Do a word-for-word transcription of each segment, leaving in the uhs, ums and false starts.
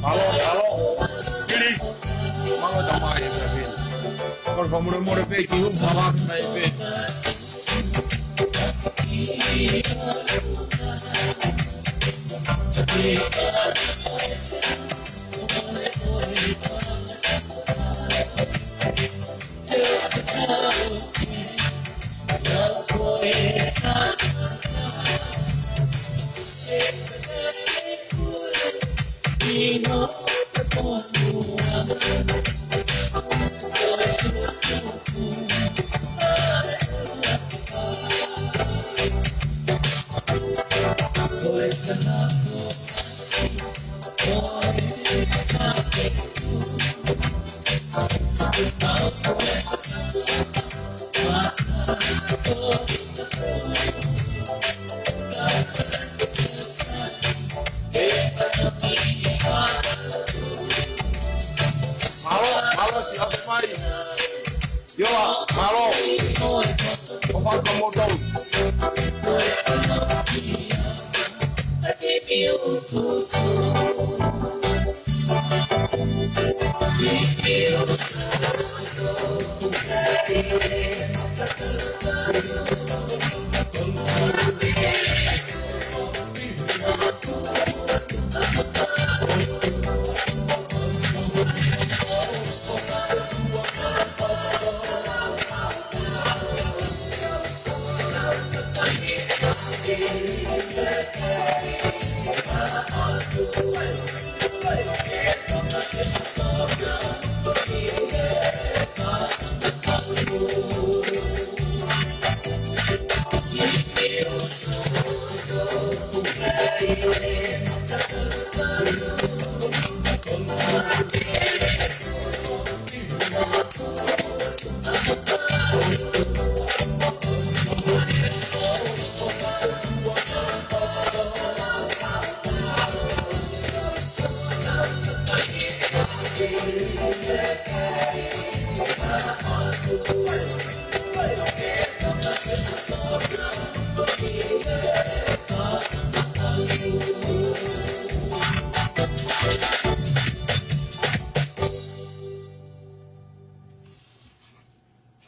Mālō, mālō. Kili. Mālō e tau mai e pia pina. Kau fakamolemole pē ki he ʻū palaki mai pē. Mālō, mālō siʻi ʻapi mai. ʻIo, mālō. ʻO fakamoutolu.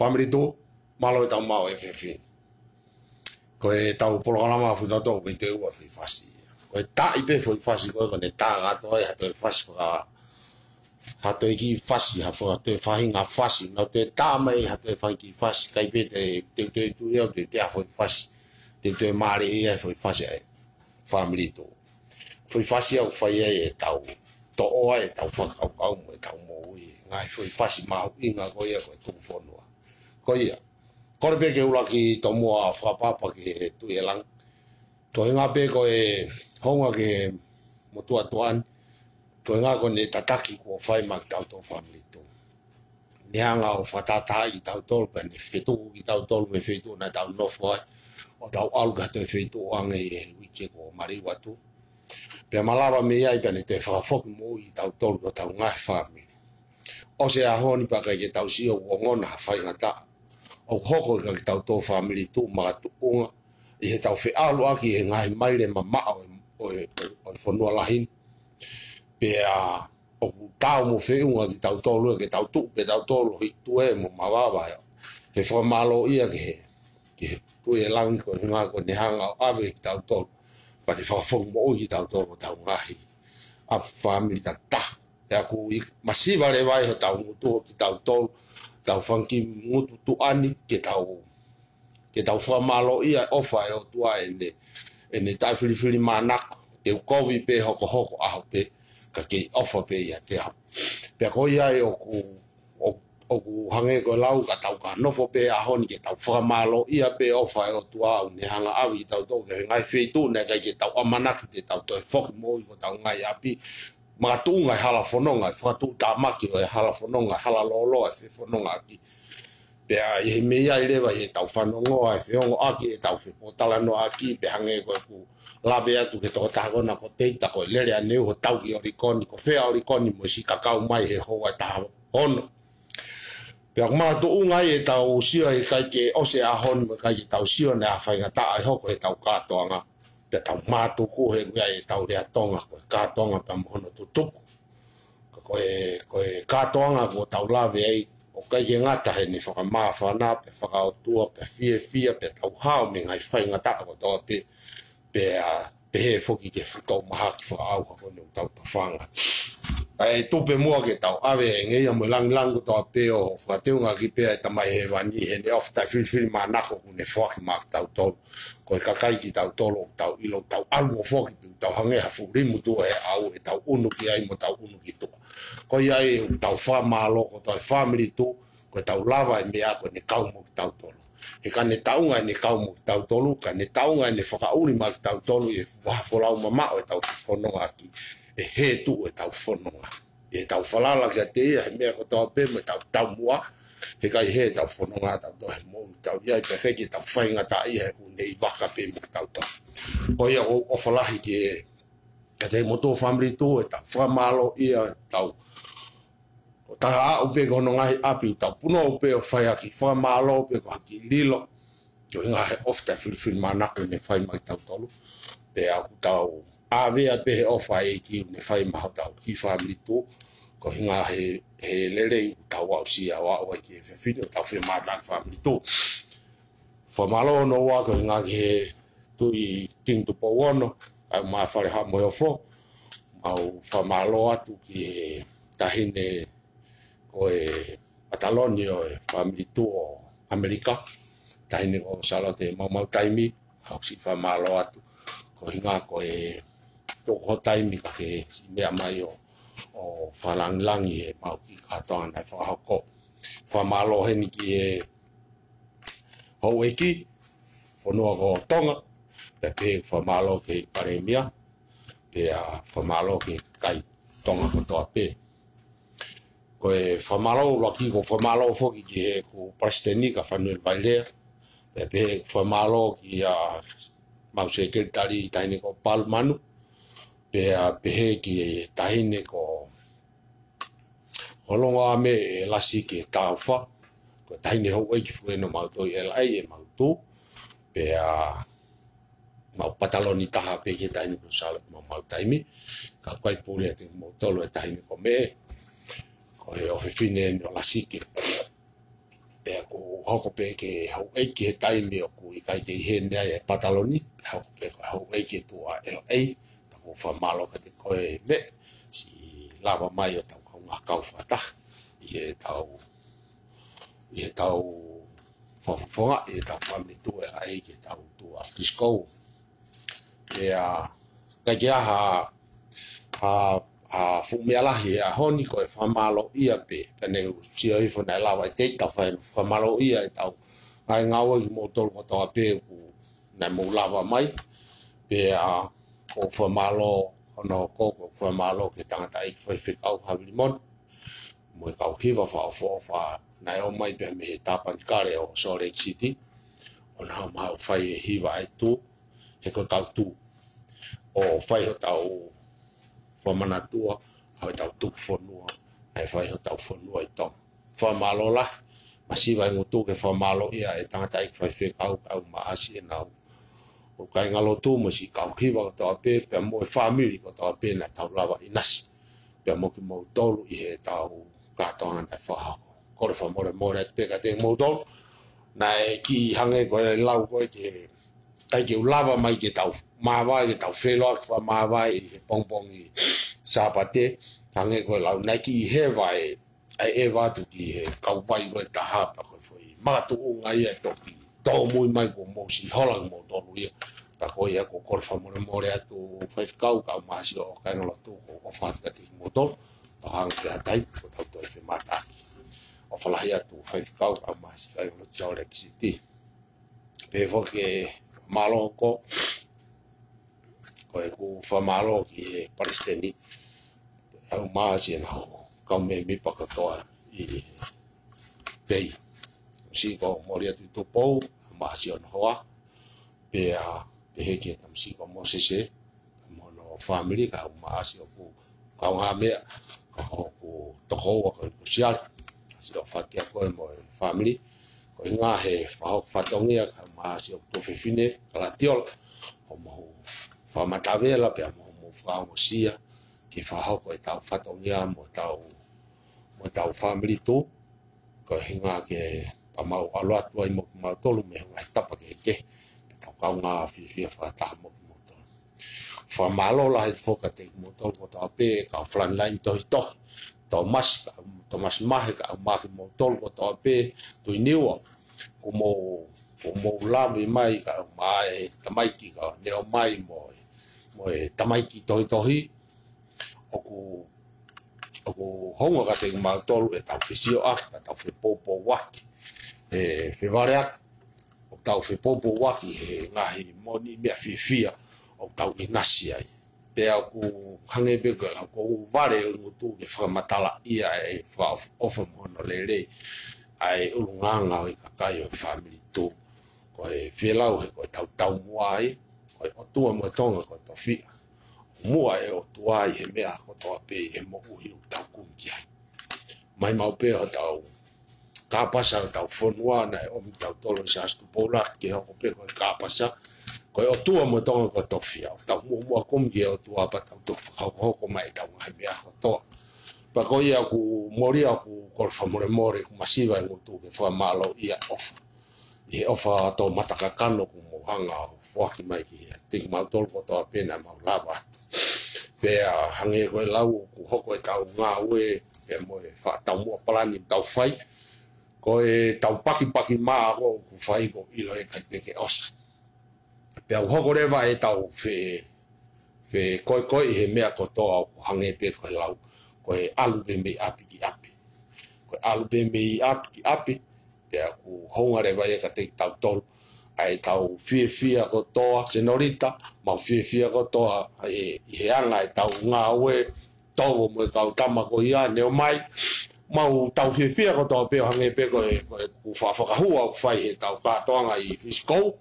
Fāmili Tō, mālō e tau maʻu e efiafi ni. Ko e tau polokalama ʻa Futa Tō, ko e te ua foʻi fasi. Ko e taʻi pē foʻi fasi ko ē, ko ʻene tā kātoa ai ha toe fasi faka-, ha toe kiʻi fasi, ha faka-, toe faʻahinga fasi. Nau toe tā mai ha toe faʻahinga kiʻi fasi, ʻikai pē te, te, te, te, te, te, te ha foʻi fasi. Te, te mālie ia foʻi fasi ai. Fāmili Tō. Foʻi fasi ʻoku fai ai e tau toʻo ai e tau fakakaukau mo e tau moʻui. Ngaahi foʻi fasi mahuʻinga ko ia ko e tuku fonua. Ko ia, Kole pē ke u laki tomuʻa fakaʻapaʻapa ki he Tuʻi ʻe Langi. Ko e ʻuhinga pē ko e hounga ki he motuʻa tuʻa ni, ko e ʻuhinga ko ʻene tataki kuo fai maʻa kitautolu Fāmili Tuʻu. Ne hanga ʻo fakatahatahaʻi kitautolu, pea ne fetuku kitautolu mei he feituʻu naʻa tau nofo ai, ʻo tau ʻalu ki ha toe feituʻu ange ʻi he uike kuo maliu atu. Pea malava mei ai pea ne toe fakafoki moʻui kitautolu ki hotau ngaahi fāmili. ʻOsi e ʻaho ni pea ʻikai ke tau sio ʻoku ongona ha faingataʻa ʻoku hoko ʻiate kitautolu Fāmili Tuʻu makatuʻunga ʻi heʻetau feʻaluʻaki ʻi he ngaahi maile mamaʻo ʻo e, ʻo e, ʻo e fonua lahi ni. Pea ʻoku taau mo feʻunga kitautolu ke tau tuʻu pē tautolu ʻi he tuʻu mo mavava. He fakamālōʻia ki he, ki he Tuʻi ʻe Langi ko e ʻuhinga ko ʻene hanga ʻo ʻave kitautolu, pea ne fakafoki moʻui kitautolu ko hotau ngaahi ʻapi fāmili takitaha. Pea ʻoku masiva leva ai hotau ngutu ʻo kitautolu, tau fanga kiʻi ngutu tuʻa ni ke tau, ke tau fakamālōʻia e ʻofa ʻa e ʻOtua ʻene, ʻene taʻefilifilimānako, ke u kovi pē hokohoko ʻaho pē, ka ke ʻofa pē ʻiate au. Pea ko ia ai ʻoku, ʻo-, ʻoku hangē ko e lau ka tau ka nofo pē ʻaho ni ke tau fakamālōʻia pē ʻofa ʻa e ʻOtua ʻoku ne hanga ʻave kitautolu ki he ngaahi feituʻu naʻe ʻikai ke tau ʻamanaki te tau toe foki moʻui ki hotau ngaahi ʻapi, makatuʻunga e hala fononga, e fakatuʻutāmaki ʻo e hala fononga, hala lōloa e fefonongaʻaki. Pea ʻi he meʻa ʻi ai leva ʻi heʻetau fanongoa, e feongoʻaki, ʻetau fepōtalanoaʻaki, pea hangē ko ʻeku lave atu ki he tokotaha ko ena ko Teita, ko e lele ʻaneuhu ʻo tau ki ʻOlikoni, ko fē ʻa ʻOlikoni mo e siʻi kakau mai he houa ʻe taha ono. Pea ʻoku makatuʻunga ai ʻetau sio he ʻikai ke ʻosi e ʻaho ni mo e ʻikai ke tau sio naʻe ʻi ai ha faingataʻa ʻe hoko heʻetau kātoanga. Pea tau mātuku he ʻoku ʻi ai ʻetau lea Tonga, ko e kātoanga pea mo hono tutuku. Ka ko e, ko e kātoanga kuo tau lave ai, ʻoku ʻikai ke ngata heʻene fakamāfana, pea fakaʻotua, pea fiefia, pea tau hao mei he ngaahi faingataʻa kotoa pē, pea pehē foki ki he fuʻu toʻu mahaki fakaʻauha ko eni ʻoku tau tofanga. Kae tuku pē muʻa ke tau ʻave e ngeia mo e lāngilangi kotoa pē ʻo fakateungaʻaki pē ʻa e Tamai Hēvani heʻene ʻofa taʻefilifilimānako ʻoku ne foaki maʻa kitautolu. Ko e kakai kitautolu ʻoku tau ʻilo ʻoku tau ʻalu ʻo foki pē ʻoku tau hangē ha fuʻu limu tuʻu he ʻau ʻetau ʻunu ki ai mo tau ʻunu ki tuʻa. Ko ia ai ʻoku tau fakamālō kotoa e Fāmili Tuʻu, ko ʻetau lava e meʻa ko ʻene kau mo kitautolu. He ka ne taʻunga ʻene kau mo kitautolu, ka ne taʻunga ʻene fakaʻuli maʻa kitautolu ʻi he vaha folau mamaʻo ʻetau fefonongaʻaki, ʻe hē tuʻu ʻetau fononga. ʻI heʻetau falala kiate ia he meʻa kotoa pē mo ʻetau taumuʻa, he ʻikai hē ʻetau fononga, tau toe moʻui tau ʻi ai, pea ʻikai ke tau faingataʻaʻia he ʻoku ne ʻi vaka pē mo kitautolu. Ko ia ʻoku ou ʻofa lahi ki he, kiate kimoutolu Fāmili Tuʻu, ʻetau fakamālōʻia, ʻetau ʻo taha aʻu pē ki hono ngaahi ʻapi, tau punou pē ʻo fai ha kiʻi fakamālō pē ko ha kiʻi lilo. Ko e ʻuhinga he ʻofa taʻefilifilimānako ʻoku ne fai maʻa kitautolu. Pea ʻoku tau ʻāvea pē he ʻofa ʻa e ʻEiki ʻoku ne fai maʻa hotau kiʻi Fāmili Tuʻu. Ko e ʻuhinga he, he lelei ʻoku tau aʻusia ʻo aʻu ai ki he efiafi ni ʻo tau femātaaki Fāmili Tuʻu. Fakamālō hono ua ko e ʻuhinga ki he Tuʻi Kingi Tupou Ono, ʻa e ʻUmaʻā Fale Haʻa Moheofo, mau fakamālō atu ki he taʻahine ko e pataloni ʻo e Fāmili Tuʻu ʻo ʻAmelika, taʻahine ko Sālote Maumau Taimi, ʻoku ou siʻi fakamālō atu. Ko e ʻuhinga ko e tuku ho taimi ka ke siʻi meʻa mai ʻo, ʻo fakalāngilangiʻi ʻemau kiʻi kātoanga naʻe fakahoko. Fakamālō heni ki he houʻeiki fonua ko Tonga, pea pehē fakamālō ki he Palēmia, pea fakamālō ki he kakai Tonga kotoa pē. Ko e fakamālō ʻuluaki, ko e fakamālō foki ki heʻeku palesiteni ko Fanuelu Vailea, pea pehē fakamālō ki heʻemau sekelitali taʻahine ko Palu Manu, pea pehē ki he taʻahine ko Holongoame ʻe Lasike Taufa, ko e taʻahine houʻeiki foki eni ʻo mautolu ʻi L A ʻemau tuʻu, pea mau pataloni taha pē ki he taʻahine ko Sālote Maumau Taimi, ka ʻoku ʻikai puli ʻiate kimoutolu e taʻahine ko Meʻe, ko e ʻofefine eni ʻo Lasike. Pea ʻoku hoko pē ki he houʻeiki he taimi ʻoku ʻikai ke ʻi heni ai e pataloni, pea hoko pē ko e houʻeiki ʻi tuʻa L A, pea ʻoku ou fakamālō kiate koe Meʻe, siʻi lava mai ʻo tau kaungā kau fakataha ʻi heʻetau, ʻi heʻetau fakafofongaʻi ʻetau Fāmili Tuʻu ʻa e ʻEiki ʻi heʻetau tuʻu ʻa Frisco. Pea ʻikai ke ʻi ai ha, ha, ha fuʻu meʻa lahi he ʻaho ni, ko e fakamālōʻia pē, pea ne u sio hifo naʻe lava ʻe Teita ʻo fai hono fakamālōʻia ʻetau Ngaahi ngāue kimoutolu kotoa pē ʻoku mou lava mai. Pea ʻoku ou fakamālō hono hoko, ʻoku ou fakamālō ki he tangataʻeiki faifekau Havili Moni mo e kau hiva fakaʻofoʻofa naʻe ō mai pea mei he tāpanikale ʻo Salt Lake City, ʻo nau haʻu ʻo fai e hiva ʻa e tū, he ko e kau tū, ʻo fai hotau fakamanatua ʻa hotau tuku fonua, ʻa e fai hotau fonua ʻi Tonga. Fakamālō lahi, masiva e ngutu ke fakamālō ia e tangataʻeiki faifekau, kau Maʻasi ʻenau ʻo kāingalotu mo siʻi kau hiva kotoa pē, pea mo e fāmili kotoa pē naʻa tau lava ʻinasi, pea mo kimoutolu ʻi heʻetau kātoanga naʻe fakahoko. Kole fakamolemole atu pē kiate kimoutolu, naʻe kiʻi hangē ko e lau ko ē ke ʻikai ke u lava mai ke tau māvae, ke tau feʻiloaki fakamāvae ʻi he pongipongi Sāpate, hangē ko e lau naʻe kiʻi heva e, ʻa e ʻeva atu ki he kauvai ko ē ʻe taha pea ko e foʻi makatuʻunga ia ʻe toki tōmui mai kuo mou siʻi hola kimoutolu ia. Pea ko ia ʻoku ou kole fakamolemole atu faifekau, kau Maʻasi, ʻo kāingalotu, ʻoku ou ʻofa atu kiate kimoutolu, pea hangē ko e taimi ʻoku tau toe femātaaki. ʻOfa lahi atu faifekau, kau Maʻasi, kāingalotu Salt Lake City. Pea foki ke mālō ko ko ʻeku fakamālō ki he palesiteni, kau Maʻasi ʻenau kau mēmipa kotoa ʻi he pei. Siʻi ko Moliatuitupou, Maʻasi hono hoa, pea pehē ki he tamasiʻi ko Mōsese mo hono fāmili, kau Maʻasi ʻoku kaungāmeʻa, ka hoku tokoua ko Nikusiale. Siʻi ʻofa atu kiate koe mo e fāmili. Ko e ʻuhinga he fakahoko fatongia, kau Maʻasi ʻoku tuofefine, Kalatiola, ʻoku mou fakamatavela pea mo hoʻomou fakaongosia ke fakahoko ʻetau fatongia mo ʻetau, mo ʻetau fāmili tū. Ko e ʻuhinga ke pea mau ʻalu atu ai mo kimautolu mei he ngaahi tapa kehekehe, pea tau kaungā fiefia fakataha mo kimoutolu. Fakamālō lahi foki kiate kimoutolu kotoa pē, kau frontline tohitohi, Tomasi, kau Tomasi Mahe, kau Maki, moutolu kotoa pē, Tuiniua, ʻoku mou, ʻoku mou lave mai, kau mai, tamaiki, kau Neomai mo e, mo e tamaiki tohitohi, ʻoku, ʻoku hounga kiate kimautolu ʻetau fesioʻaki, ʻetau fepoupouaki, e fevaleaki, ʻoku tau fepoupouaki he ngaahi moʻoni meʻa fiefia ʻoku tau ʻinasi ai. Pea ʻoku hangē pē ko e lau, ʻoku ou vale ʻo ngutu ke fakamatalaʻi ʻa e fakaʻofoʻofa mo hono lelei ʻa e ʻulungaanga ʻo e kakai ʻo e fāmili tū. Ko e fielau he ko ʻetau taumuʻa ai, ko e ʻOtua mo e Tonga ko e tofiʻa. Muʻa e ʻOtua ʻi he meʻa kotoa pē ʻi he moʻui ʻoku tau kumi ki ai. Mai mau pē hotau kāpasa hotau fonua naʻe ʻomi kitautolu ʻe Siaosi Tupou Lātū ke hoko pē ko e kāpasa, ko e ʻOtua mo e Tonga ko e tofiʻa. ʻOku tau muʻomuʻa kumi ki he ʻOtua pea tau toki fakahokohoko mai ʻetau ngaahi meʻa kotoa. Pea ko ia ʻoku mou ʻoku kole fakamolemole, ʻoku masiva e ngutu ke fakamālōʻia ʻofa ʻi he ʻofa tō matakakano kuo mou hanga ʻo foaki mai ki he, kiate kimautolu kotoa pē naʻa mau lava atu. Pea hangē ko e lau ʻoku hoko ʻetau ngāue, pea mo e fakataumuʻa palani ʻoku tau fai, ko ʻetau pakipaki mā ko ē ʻoku fai ʻoku ʻilo ʻe ʻikai pē ke ʻosi. Pea ʻoku hoko leva ʻetau fe, fekoekoeʻi he meʻa kotoa ʻoku hangē pē ko e lau, ko e ʻalu pē mei ʻapi ki ʻapi. Ko e ʻalu pē mei ʻapi ki ʻapi, pea ʻoku hounga leva ia kiate kitautolu, ʻa ʻetau fiefia kotoa, Senolita, mau fiefia kotoa, ʻi he, ʻi he anga ʻetau ngāue, Tovo mo e kau tama ko ia, Neomai, mau tau fiefia kotoa pē ʻo hangē pē ko e, ko e ʻoku fa-, fakahua ʻoku fai heʻetau kātoanga ʻi Frisco.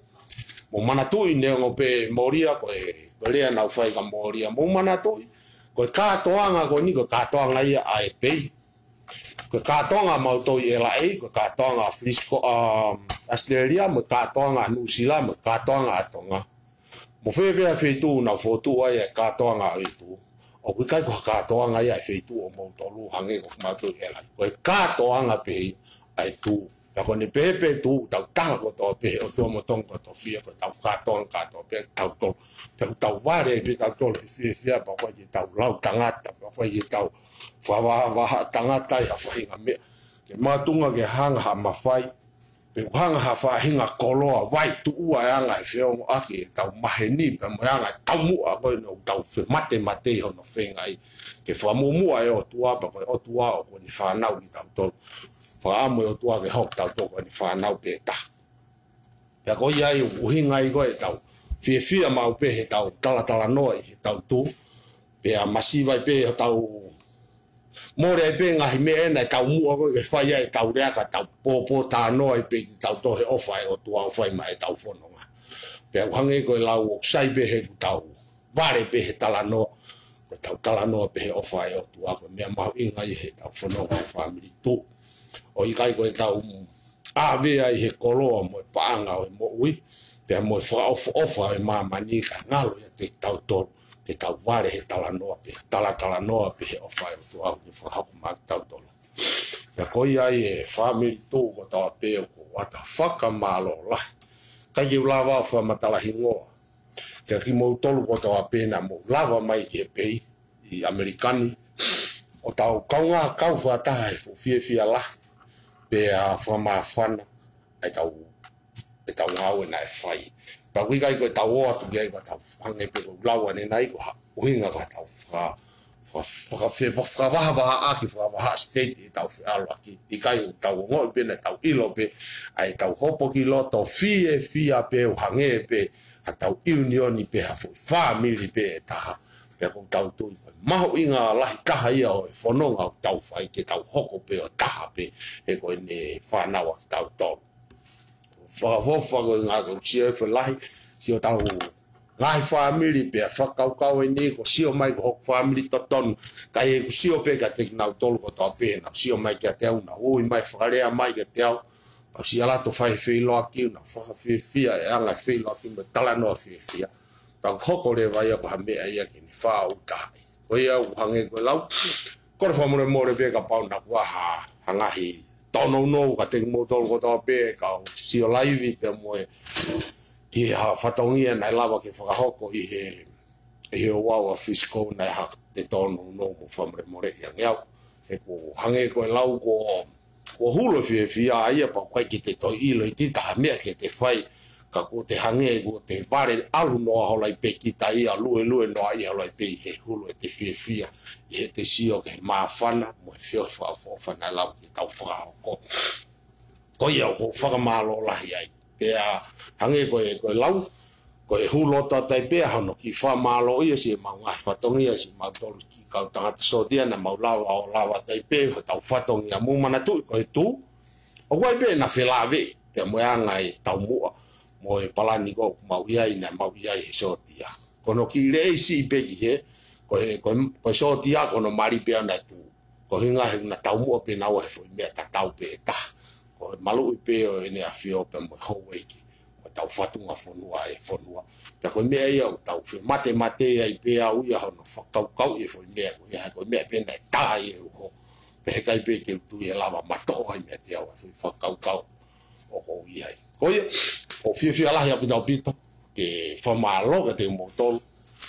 Mou manatuʻi neongo pē Molia, ko e, ko e lea naʻa ku fai kia Molia. Mou manatuʻi, ko e kātoanga ko eni, ko e kātoanga ia ʻa e pei. Ko e kātoanga ʻa mautolu ʻi L A, ko e kātoanga ʻa Frisco, um, Australia, mo e kātoanga ʻa Nuʻusila, mo e kātoanga ʻa Tonga. Mo fēfē ʻa e feituʻu naʻa ku fokotuʻu ai ʻa e kātoanga ʻo e tū. ʻOku ʻikai ko ha kātoanga ia ʻa e feituʻu ʻo moutolu hangē ko kimautolu ʻi L A. Ko e kātoanga pē ia ʻa e tū. Pea ko ʻene pehē pē tū, tau taha kotoa pē, ʻOtua mo Tonga ko e tofiʻa, ko ʻetau kātoanga kātoa pē ʻa tautolu. Pea ʻoku tau vale pē tautolu he fiefia, pea ʻoku ʻikai ke tau lau tangata, pea ʻoku ʻikai ke tau fakavahaʻa tangata ʻi ha faʻahinga meʻa. Ke makatuʻunga ke hanga ha mafai, pe ʻoku hanga ha faʻahinga koloa vai tuʻu ʻa e anga e feongoʻaki ʻetau maheni, pea mo e anga e taumuʻa ko ē naʻa tau femate mate ʻi hono feingaʻi ke fakamuʻomuʻa e ʻOtua, pea ko e ʻOtua ʻoku ne fānau kitautolu. Fakaʻamu e ʻOtua ke hoko kitautolu ko ʻene fānau pē taha. Pea ko ia ai ʻuhinga ai ko ē ʻetau fiefia maʻu pē heʻetau talatalanoa ʻi heʻetau tū. Pea masiva ai pē hotau mole ai pē ngaahi meʻa ena ʻetau muʻa ko ē ke fai ai ʻetau lea ka tau pōpōtalanoa ai pē kitautolu he ʻofa ʻa e ʻOtua ʻoku fai maʻa ʻetau fononga. Pea ʻoku hangē ko e lau ʻoku sai pē he ʻoku tau vale pē he talanoa, ko ʻetau talanoa pē he ʻofa ʻa e ʻOtua ko e meʻa mahuʻinga ia heʻetau fononga he fāmili tū. ʻOku ʻikai ko ʻetau ʻave ai he koloa mo e paʻanga ʻo e moʻui, pea mo e fakaʻofoʻofa ʻo e māmani ka ngalo ia te tautolu, te tau vale he talanoa pē, talatalanoa pē he ʻofa ʻa e ʻOtua ʻoku ne fakahoko maʻa tautolu. Pea ko ia ai e fāmili tū kotoa pē ʻoku ʻoatu ha fakamālō lahi. ʻIkai ke u lava ʻo fakamatala hingoa, kia kimoutolu kotoa pē naʻa mou lava mai ki he pei ʻi ʻAmelika ni, ʻo tau kaungā kau fakataha he fuʻu fiefia lahi, pea fakamāfana ʻa ʻetau, ʻetau ngāue naʻe fai. Pea ʻoku ʻikai ko ʻetau ō atu ki ai ko ʻetau hangē pē ko e lau ʻanenai ko ha ʻuhinga ko ʻetau faka-, faka-, faka-, fe-, faka-, fakavahavahaʻaki, fakavahaʻa state ʻetau feʻaluʻaki. ʻIkai ʻoku tau ongoʻi pē naʻa tau ʻilo pē, ʻa ʻetau hopo ki loto fiefia pē ʻo hangē pē, ha tau ʻiunioni pē ha foʻi fāmili pē ʻe taha. Pea ʻoku tau tui ko e mahuʻinga lahi taha ia ʻo e fononga ʻoku tau fai ke tau hoko pē ʻo taha pē, he ko ʻene fānau ʻa kitautolu. Fakaʻofoʻofa ko e ngaahi ko e sio ʻe fai lahi, sio ʻetau ngaahi fāmili pea fakakaukau eni ko e sio mai ko hoku fāmili totonu, ka ʻi heʻeku sio pē kiate kinautolu kotoa pē, naʻa sio mai kiate au, naʻa ui mai, fakalea mai kiate au, ʻa si alato fai feiloaki, naʻa fakafiefia, e anga feiloaki mo e talanoa fiefia. Pea ʻoku hoko leva ia ko ha meʻa ia ke ne fāʻūtaha ai. Ko ia ʻoku hangē ko e lau, kole fakamolemole pē kapau naʻa ku ʻai ha, ha ngaahi tōnounou kiate kimoutolu kotoa pē, kau sio laivi pea mo e ki ha fatongia naʻe lava ke fakahoko ʻi he, ʻi he ouau ʻa Fisikou naʻe hake te tōnounou mo fakamolemoleʻi ange au. He ʻoku hangē ko e lau ko, ko hulu fiefia ia pea ʻoku ʻikai ke te toe ʻilo ʻe kita ha meʻa ke te fai, ka ko te hangē ko te vale ʻalu noa holo ai pē kita ia, luelue noa ia holo ai pē ʻi he hulu ʻete fiefia, ʻi heʻete sio ki he māfana, mo e feohi fakaʻofoʻofa naʻe lava ke tau fakahoko. Ko ia ʻoku ou fakamālō lahi ai. Pea hangē ko e, ko e lau, ko e hulu ʻo tatai pē ʻa hono kiʻi fakamālō ia siʻemau ngaahi fatongia, siʻemau tolu kiʻi kau tangata sōtia naʻa mau lava ʻo lava atu ai pē hotau fatongia. Mou manatuʻi ko e tū, ʻoku ʻi ai pē ʻena felāveʻi, pea mo e anga e taumuʻa, mo e palani ko ē ʻoku mau ʻi ai, naʻa mau ʻi ai he sōtia. Ko hono kiʻi leʻei siʻi pē ki he, ko e, ko e, ko e sōtia ko hono mali pē ʻo ʻena tū. Ko e ʻuhinga he naʻa taumuʻa pē naua he foʻi meʻa tatau pē ʻe taha. Ko e maluʻi pē ʻo ʻEne ʻAfio pea mo e houʻeiki, mo ʻetau fatunga fonua ʻa e fonua. Pea ko e meʻa ia ʻoku tau fiematemate ai pē au ia hono fakakaukauʻi e foʻi meʻa ko ia, he ko e meʻa pē naʻe tā ʻi he uho. Pea heʻikai pē ke u tui ʻe lava matoʻo ai meiate au ʻa e foʻi fakakaukau ʻoku ou ʻi ai. Ko ia, ʻoku ou fiefia lahi ʻaupito ʻaupito ke fakamālō kiate kimoutolu.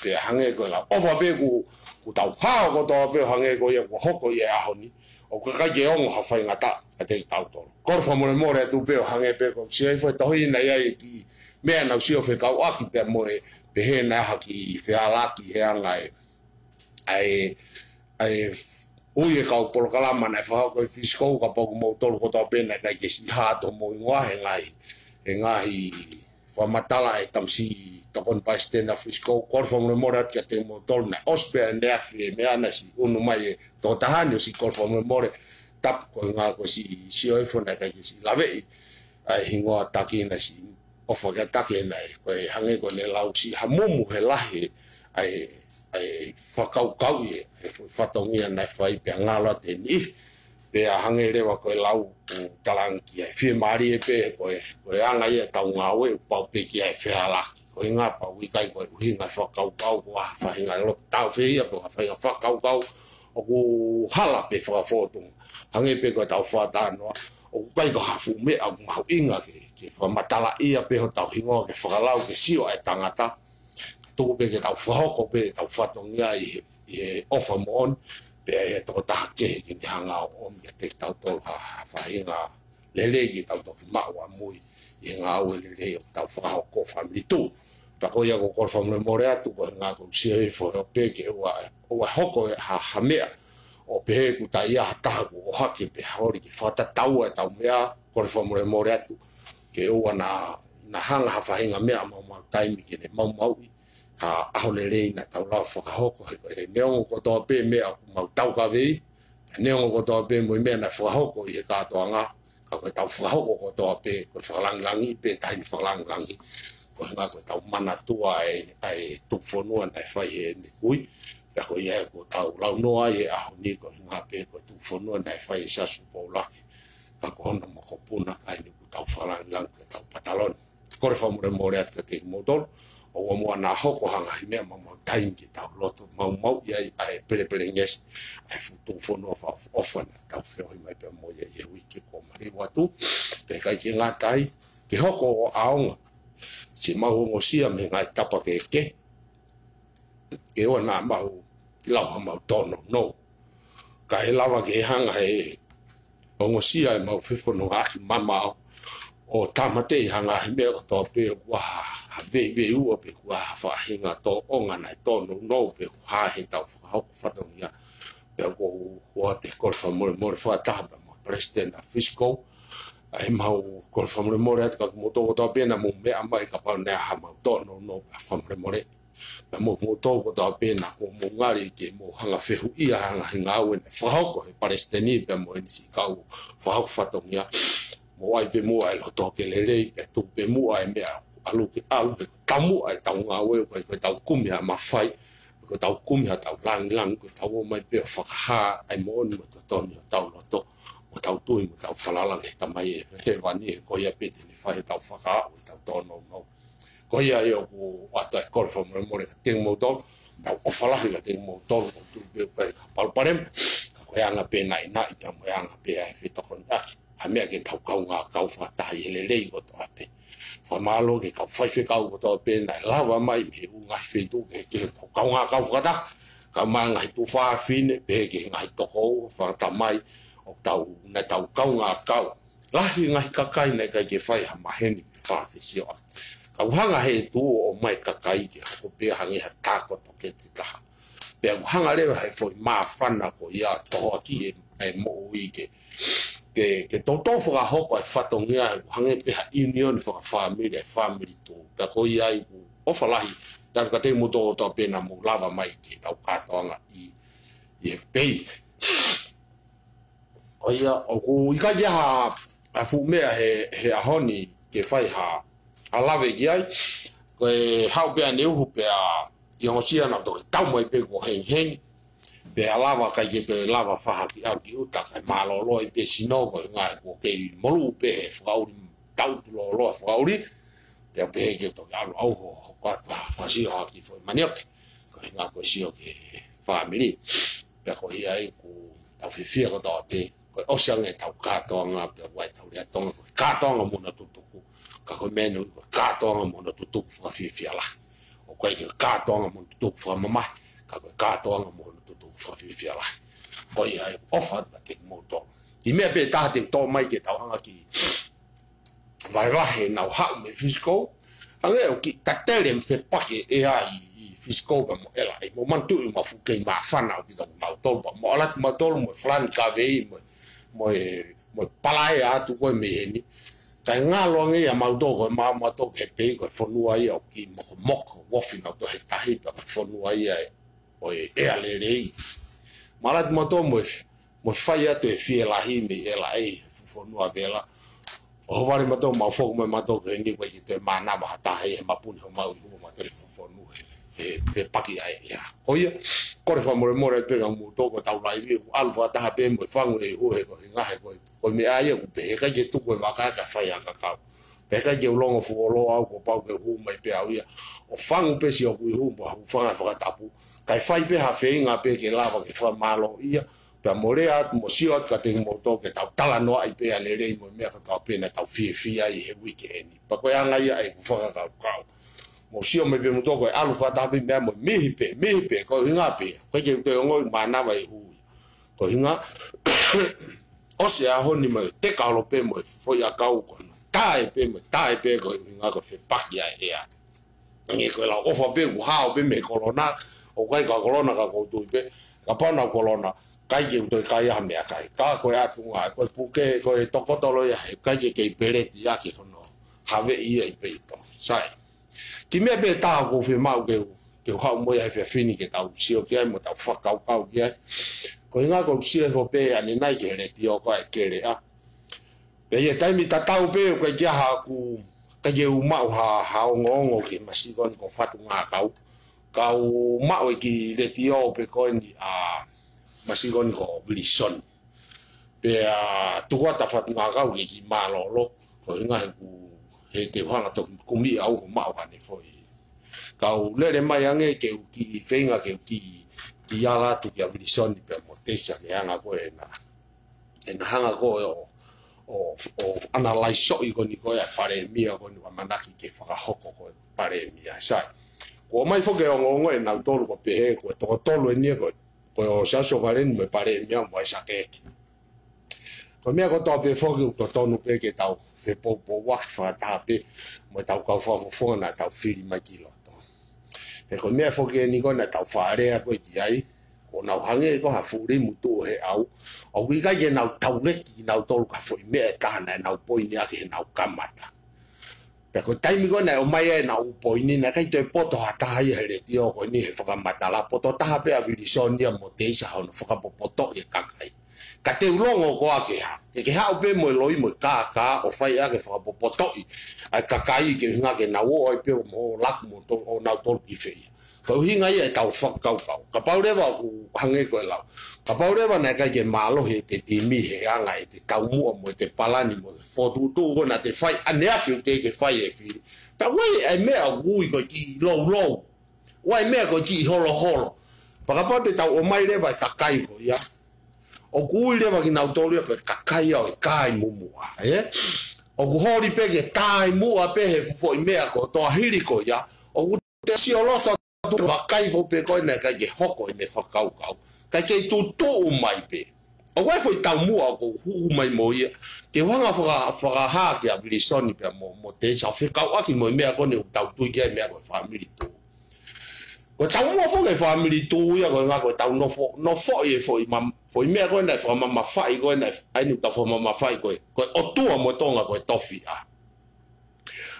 Pea hangē ko e lau ʻofa pē ʻoku, ʻoku tau hao kotoa pē ʻo hangē ko ia kuo hoko ʻi he ʻaho ni, ʻoku ʻikai ke ongo ha faingataʻa kiate kitautolu. Kole fakamolemole atu pē ʻo hangē pē ko e sio ʻi he foʻi tohi naʻe ʻi ai e kiʻi meʻa naʻa ku sio fekauʻaki pea mo e pehē naʻe ʻi ai ha kiʻi fehālaaki he anga e ʻa e, ʻa e ui e kau polokalama naʻe fakahoko ʻe Fisikou, kapau ko moutolu kotoa pē naʻe ʻikai ke siʻi hā atu homou hingoa he ngaahi, he ngaahi fakamatala ʻa e tamasiʻi tokoni palesiteni ʻa Fisikou. Kole fakamolemole atu kiate kimoutolu naʻe ʻosi pē ʻaneafi e meʻa naʻe siʻi ʻunu mai e tokotaha ni, ʻosi kole fakamolemole. Tapu ko e ʻuhinga ko e siʻi sio ʻi he foʻi naʻe ʻikai ke siʻi laveʻi ʻa e hingoa taki naʻe siʻi ʻofa ke taki ʻe naʻe, ko e hangē ko ʻene lau siʻi hamumu he lahi ʻa e, ʻa e fakakaukauʻi e, e fatongia naʻe fai pea ngalo atu ʻeni. Pea hangē leva ko e lau ʻoku talaange ki ai, fiemālie pē ko e, ko e anga ia ʻetau ngāue ʻoku pau pē ke ʻi ai e fehālaaki. Ko e ʻuhinga pau ʻikai ko e ʻuhinga fakakaukau ko ha faʻahinga loto tāufehiʻa pe ko ha faʻahinga fakakaukau ʻoku hala pe fakafōtunga. Hangē pē ko ʻetau fakatalanoa, ʻoku ʻikai ko ha fuʻu meʻa ʻoku mahuʻinga ke, ke fakamatalaʻia pē hotau hingoa ke fakalau ke sio ʻa e tangata. Tuku pē ke tau fakahoko pē ʻetau fatongia ʻi he, ʻi he ʻofa moʻoni, pea ʻi he tokotaha kehe ke ne hanga ʻo ʻomi kiate kitautolu ha, ha faʻahinga lelei ke tau toki maʻu ʻamui ʻi he ngāue lelei ʻoku tau fakahoko fāmili tū. Pea ko ia ʻoku ou kole fakamolemole atu, ko e ʻuhinga ʻoku ou sio ʻi he foʻi ʻope ke ʻoua, ʻoua hoko ha, ha meʻa ʻo pehē ʻoku ʻikai ha taha ʻoku ʻohake pe holi ke fakatataua ʻetau meʻa, kole fakamolemole atu ke ʻoua naʻa naʻa hanga ha faʻahinga meʻa maumau taimi ke ne maumauʻi ha ʻaho lelei naʻa tau lava fakahoko he, he neongo kotoa pē meʻa ʻoku mau taukaveʻi, neongo kotoa pē mo e meʻa naʻe fakahoko ʻi he kātoanga, ka ko ʻetau fakahoko kotoa pē, ko e fakalāngilangi pē taimi fakalāngilangi, ko e ʻuhinga ko ʻetau manatua ʻa e, ʻa e tuku fonua naʻe fai he nikui, pea ko ia ʻoku tau launoa ai he ʻaho ni ko e ʻuhinga pē ko e tuku fonua naʻe fai ʻe Siaosi Poulaki, ka ko hono mokopuna ʻa eni ʻoku tau fakalāngilangi ko ʻetau pataloni. Kole fakamolemole atu kiate kimoutolu, ʻoua muʻa naʻa hoko ha ngaahi meʻa maumau taimi ke tau loto maumauʻi ai ʻa e pelepelengesi ʻa e fuʻu tuku fonua fakaʻofoʻofa naʻa tau feohi mai pea mo ia ʻi he uike kuo maliu atu, pea ʻikai ke ngata ai, ke hoko ʻo ʻaonga siʻemau ongosia mei he ngaahi tapa kehekehe, ke ʻoua naʻa mau lau ha mau tōnounou. Ka ʻe lava ke hanga he ongosia ʻemau fefonongaʻaki mamaʻo ʻo tāmateʻi ha ngaahi meʻa kotoa pē ʻoku ʻi ai ha, ha veiveiua pe ʻoku ʻi ai ha faʻahinga tōʻonga naʻe tōnounou pe ʻoku hā heʻetau fakahoko fatongia. Pea ʻoku ou ʻoatu e kole fakamolemole fakataha pea mo e Palesiteni ʻa Fisikou, ʻa ʻemau kole fakamolemole atu kiate kimoutolu kotoa pē naʻa mou meʻa mai kapau naʻe ʻi ai ha mau tōnounou, pea fakamolemole. Pea mo kimoutolu kotoa pē naʻa kuo mou ngali ke mou hanga fehuʻia ha ngaahi ngāue naʻe fakahoko he Palesiteni pea mo ʻene siʻi kau fakahoko fatongia. Mou ʻai pē muʻa e loto ke lelei, pea tuku pē muʻa e meʻa ʻalu ke ʻalu, pea tau muʻa ʻetau ngāue, ʻoku ʻikai ko ʻetau kumi ha mafai, ko ʻetau kumi haʻatau lāngilangi, ko ʻetau ō mai pē ʻo fakahā ʻa e moʻoni mo e totonu ʻi hotau loto, mo ʻetau tui, mo ʻetau falala ki he Tamai ʻi Hēvani, he ko ia pē te ne fai ʻetau fakaaʻu, ʻetau tōnounou. Ko ia ai ʻoku ʻoatu e kole fakamolemole kiate kimoutolu, tau ʻofa lahi kiate kimoutolu, ʻoku ou tui pē ʻoku ʻikai ha palopalema, ka ko e anga pē naʻinaʻi, pea mo e anga pē ʻa e fetokoniʻaki, ha meʻa ke tau kaungā kau fakataha ʻi he lelei kotoa pē. Fakamālō ki he kau faifekau kotoa pē naʻe lava mai mei he ʻū ngaahi feituʻu kehekehe, tau kaungā kau fakataha, kae ʻumaʻā e ngaahi tuofāfine, pehē ki he ngaahi tokoua, fakatamai, ʻoku tau, naʻa tau kaungā kau. Lahi e ngaahi kakai naʻe ʻikai ke fai ha maheni pe fakafisioʻaki. Ka ʻoku hanga he tuʻu ʻo ʻomai e kakai ke hoko pē hangē ha tākoto kehe taha. Pea ʻoku hanga leva he foʻi māfana ko ia ʻo tohoakiʻi e, e moʻui ke, ke, ke toutou fakahoko e fatongia, ʻoku hangē pē ha ʻiunioni fakafāmili, e fāmili tuʻu. Pea ko ia ai ʻoku ou ʻofa lahi atu kiate kimoutolu kotoa pē naʻa mou lava mai ki heʻetau kātoanga ʻi, ʻi he pei. ʻO ia, ʻoku ʻikai ke ʻi ai ha, ha fuʻu meʻa he, he ʻaho ni ke fai ha, ha lave ki ai. Ko e haʻu pē ʻaneuhu pea ʻi he ongosia naʻa toki tau mai pē kuo hengihengi. Pea lava ʻikai ke toe lava fai ha kiʻi ʻalu ki ʻuta kae mālōlō ai pē sino, ko e ʻuhinga he kuo kei molū pē he fakaʻuli, tau tu lōloa fakaʻuli. Pea pehē ke toki ʻalu au ho, ho ka, ka, fakasio ha kiʻi foʻi manioke. Ko e ʻuhinga ko e sio ki he fāmili. Pea ko ia ai ʻoku tau fiefia kotoa pē, ko e ʻosi ange ʻetau kātoanga, pea ʻoku ʻi ai ʻetau lea Tonga, ko e kātoanga mo hono tutuku, ka ko e meʻa eni ko e kātoanga mo hono tutuku fakafiefia lahi. ʻOku ʻikai ke kātoanga mo hono tutuku fakamamahi, ka ko e kātoanga mo hono tutuku fakafiefia lahi. Ko ia ai ʻoku ou ʻofa atu kiate kimoutolu. Kiʻi meʻa pē taha te u toʻo mai ke tau hanga ʻo kiʻi vahevahe ʻenau haʻu mei Fisikou. Hangē ʻoku kiʻi tatele mo fepaki e ʻea ʻi, ʻi Fisikou pea mo ʻEla. ʻE mo manatuʻi mo e fuʻu kei māfana ʻoku ʻi ai kimautolu pea mo ʻalu atu kimautolu mo e falani kavei mo, mo e, mo e palaea atu ko ē mei heni. Kae ngalo ange ia mautolu ko e maama atu ki he pei ko e fonua ia ʻoku kiʻi mokomoko, ʻoku ofi nautolu he tahi pea ko e fonua ia ʻe ʻo e ʻea lelei. Mo ʻalu atu mautolu mo e, mo e fai atu e fielahi mei ʻEla ʻi he fonua vela. ʻO ʻohovale mautolu mo foki mai mautolu ki heni ʻoku ʻikai ke toe mānava ha taha ʻi he mapuni homau ihu mautolu he fonua he, he, he fepaki ʻa e ʻea. Ko ia, kole fakamolemole pē kiate kimoutolu ko ʻetau laivi, ʻoku ʻalu fakataha pē mo e fangu e ihu he ko e ʻuhinga he ko e, ko e meʻa ia ʻoku pehē, ʻikai ke tuku e vaka kae fai ha kakau. Pea ʻikai ke u longo fuoloa au kuo pau ke u hū mai pē au ia ʻo fangu pē siʻoku ihu pea u hūfanga he fakatapu. Kae fai pē ha feinga pē ke lava ke fakamālōʻia. Pea mo lea atu mo sio atu kiate kimoutolu ke tau talanoaʻi pē ʻa e lelei mo e meʻa kotoa pē naʻa tau fiefia ai he uike eni. Pea ko e anga ia ʻeku fakakaukau. Mo sio mai pē moutolu ko e ʻalu fakataha pē meʻa mo e mihi pē, mihi pē, ko e ʻuhinga pē. ʻIkai ke u toe ongoʻi mānava e ihu ia. Ko e ʻuhinga, ʻosi e ʻaho ni mo e teka holo pē mo e foʻi ʻakau ko ē. Tae pē mo e tae pē ko e ʻuhinga ko e fepaki ʻa e ʻea. Hangē ko e lau ʻofa pē, kuo hao pē mei he kolona, ʻoku ʻikai ko e kolona ka ʻoku ou tui pē, kapau naʻe kolona, ʻikai ke u toe kai ha meʻakai. Ka ko e ʻatunga, ko e puke, ko e tokoto loi ʻa e, ʻikai ke kei peleti ʻaki hono, haveʻi ia ʻi peito. Sai. Kiʻi meʻa pē taha ʻoku ou fiemaʻu ke u, ke u haʻu mo ia he efiafi ni ke tau sio ki ai mo tau fakakaukau ki ai. Ko e ʻuhinga ʻoku ou sio hifo pē ʻanenai ki he letiō ko ē ʻa e Keleʻa. Pea ʻi he taimi tatau pē ʻoku ʻikai ke ʻi ai haʻaku, ʻikai ke u maʻu ha, ha ongoongo ki he masiva ko eni ko Fatungakau. Ka u maʻu e kiʻi letiō pē ko eni ʻa e masiva ko eni ko Vilisoni. Pea tuku atu ʻa Fatungakau ke kiʻi mālōlō, ko e ʻuhinga he ʻoku, he te u hanga toki kumi au ʻo maʻu haʻane foʻi. Ka u lele mai ange ke u kiʻi feinga ke u kiʻi, kiʻi ala atu kia Vilisoni pea mo Teisa ke hanga ko ē ʻena, ʻena hanga ko ē ʻo, ʻo, ʻo analaisoʻi ko eni ko ē ʻa e palēmia ko eni ʻoku ʻamanaki ke fakahoko ko ē palēmia. Sai. Kuo ʻomai foki e ongoongo ʻe nautolu ʻo pehē ko e toko tolu eni ia ko ē, ko e ʻo Siaosi Valeni mo e palēmia mo e saketi. Ko e meʻa kotoa pē foki ʻoku totonu pē ke tau fepoupouaki fakataha pē mo ʻetau kau fakafofonga naʻa tau fili mai ki loto. He ko e meʻa foki eni ko ē naʻa tau faʻa lea ko ē ki ai, ʻoku nau hangē ko ha fulimu tuʻu he ʻau, ʻoku ʻikai ke nau tauleki kinautolu ki ha foʻi meʻa ʻe taha naʻa nau poini ʻaki heʻenau kamata. Pea ko e taimi ko ē naʻe ʻomai ai ʻenau poini, naʻe ʻikai toe poto ha taha ia he letiō ko eni he fakamatala, poto taha pē ʻa Vilisoni ia mo Teisa hono fakapotoʻi e kakai. Ka te u longo koā ke hā, ke ke haʻu pē mo e loi mo e kākā ʻo fai ʻaki e fakapotoʻi ʻa e kakai ke ʻuhinga ke nau ō ai pē ʻo mo laku mo to-, ʻo nau tolu ki fē ia. Ko e ʻuhinga ia ʻetau fakakaukau. Kapau leva ʻoku hangē ko e lau. Kapau leva naʻe ʻikai ke mālohi ʻete timi he anga ʻete taumuʻa mo ʻete palani mo e fokotuʻutuʻu ko ē naʻa te fai ʻaneafi ʻoku teʻeki ke fai e fili. Pea ʻoku ʻi ai e meʻa ʻoku ui ko e kiʻi loulou. ʻOku ʻi ai e meʻa ko e kiʻi holoholo. Pea kapau te tau ʻomai leva e kakai ko ia, ʻoku ui leva kinautolu ia ko e kakai ia ʻo e kāimumuʻa, ē? ʻOku holi pē ke tāimuʻa pē he foʻi meʻa ko e toa hili ko ia, ʻoku te sio loto atu vakai foʻi pē ko ē naʻe ʻikai ke hoko ʻene fakakaukau. ʻIkai ke tutuʻu mai pē. ʻOku ʻi ai e foʻi taumuʻa ʻoku ou hū mai mo ia. Ke u hanga faka-, fakahā kia Vilisoni pea mo, mo Teisa ʻo fekauʻaki mo e meʻa ko eni ʻoku tau tui ki ai e meʻa ko e fāmili tū. Ko e taumuʻa foki e fāmili tū ia ko e ʻuhinga ko ʻetau nofo, nofoʻi e foʻi mam-, foʻi meʻa ko ē naʻe fakamamafaʻi ko ē naʻe, ʻa eni ʻoku tau fakamamafaʻi ko ē, ko e ʻOtua mo Tonga ko e tofiʻa.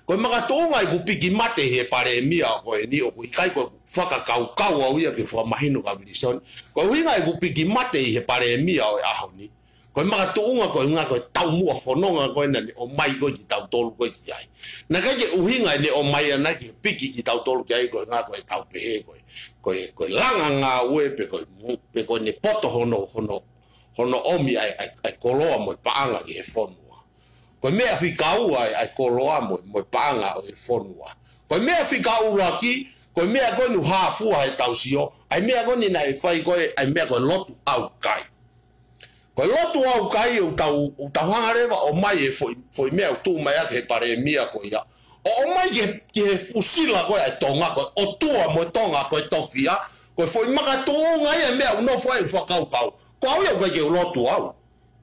Ko e makatuʻunga ʻeku piki mate ʻi he palēmia ko eni ʻoku ʻikai ko e fakakaukau au ia ke fakamahino kia Vilisoni. Ko e ʻuhinga ʻeku piki mate ʻi he palēmia ʻo e ʻaho ni. Ko e makatuʻunga ko e ʻuhinga ko e taumuʻa fononga ko ē naʻa ne ʻomai ko ē kitautolu ko ē ki ai. Naʻe ʻikai ke ʻuhinga ʻene ʻomai ʻana ke piki kitautolu ki ai ko e ʻuhinga ko ʻetau pehē ko ē. Ko e, ko e langa ngāue pe ko e mu-, pe ko ʻene poto hono, hono, hono ʻomi ʻa e, ʻa e, ʻa e koloa mo e paʻanga ki he fonua. Ko e meʻa fika ua ʻa e, ʻa e koloa mo, mo e paʻanga ʻo e fonua. Ko e meʻa fika ʻuluaki, ko e meʻa ko eni ʻoku hā fua he tau sio, ʻa e meʻa ko eni naʻe fai ko ē, ʻa e meʻa ko e lotu ʻaukai. Ko e lotu ʻaukai ʻoku tau, ʻoku tau hanga leva ʻo ʻomai e foʻi, foʻi meʻa ʻoku tuʻu mai ʻaki he palēmia ko ia. ʻO ʻomai ki he, ki he fusila ko ē ʻa e Tonga, ko e ʻOtua mo e Tonga, ko e tofiʻa, ko e foʻi makatuʻunga ia e meʻa ʻoku nofo ai e fakakaukau. Ko au ia ʻoku ʻikai ke u lotu au.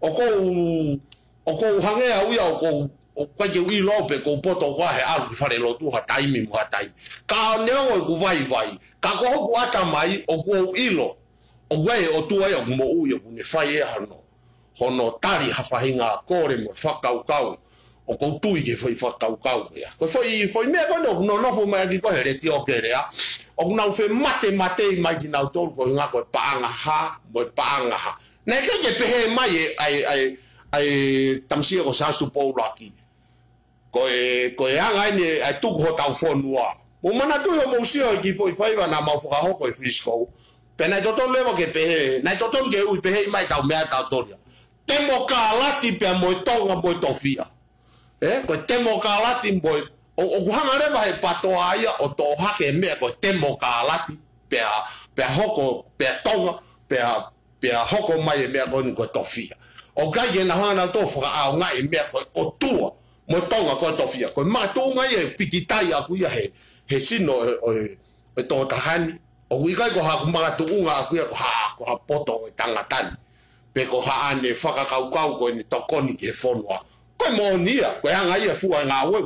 ʻOku ou, ʻoku ou hangē au ia, ʻoku ou, ʻoku ʻikai ke u ʻilo pe ʻoku ou poto koā he ʻalu ki falelotu ha taimi mo ha taimi. Ka neongo ʻeku vaivai, ka ko hoku ʻatamai, ʻoku ou ʻilo. ʻOku ʻi ai e ʻOtua ia ʻoku moʻui ʻoku ne fai ʻe hono, hono tali ha faʻahinga kole mo fakakaukau. ʻOku ou tui ki he foʻi fakakaukau ia. Ko e foʻi, foʻi meʻa ko eni ʻoku nonofo mai ʻaki ko ē he letiō Keleʻa. ʻOku nau fematematei mai kinautolu ko e ʻuhinga ko e paʻanga hā, mo e paʻanga hā. Naʻe ʻikai ke pehē mai e, ʻa e, ʻa e, ʻa e tamasiʻi ko Siaosi Tupou ʻUluaki. Ko e, ko e anga eni ʻa e tuku hotau fonua. Mou manatuʻi hoʻomou sio he kiʻi foʻi faiva naʻa mau fakahoko ʻi Frisco. Pea naʻe totonu leva ke pehē, naʻe totonu ke ui pehē mai ʻetau meʻa tautolu ia. Temokalati pea mo e Tonga mo e tofiʻa. Ē, ko e temokalati mo e, ʻo, ʻoku hanga leva he patoa ia ʻo toʻo hake e meʻa ko e temokalati, pea, pea hoko, pea Tonga, pea pea hoko mai e meʻa ko eni ko e tofiʻa. ʻOku ʻikai ke nau hanga nautolu ʻo fakaʻaongaʻi e meʻa ko e ʻOtua mo e Tonga ko e tofiʻa. Ko e makatuʻunga ia e pikitai ʻaku ia he, he sino ʻo e, ʻo e, ʻo e tokotaha ni. ʻOku ʻikai ko haʻaku makatuʻunga ʻaku ia ko ha, ko ha poto ʻo e tangata ni. Pe ko haʻane fakakaukau ko ʻene tokoni ki he fonua. Ko e moʻoni ia, ko e anga ia e fua e ngāue,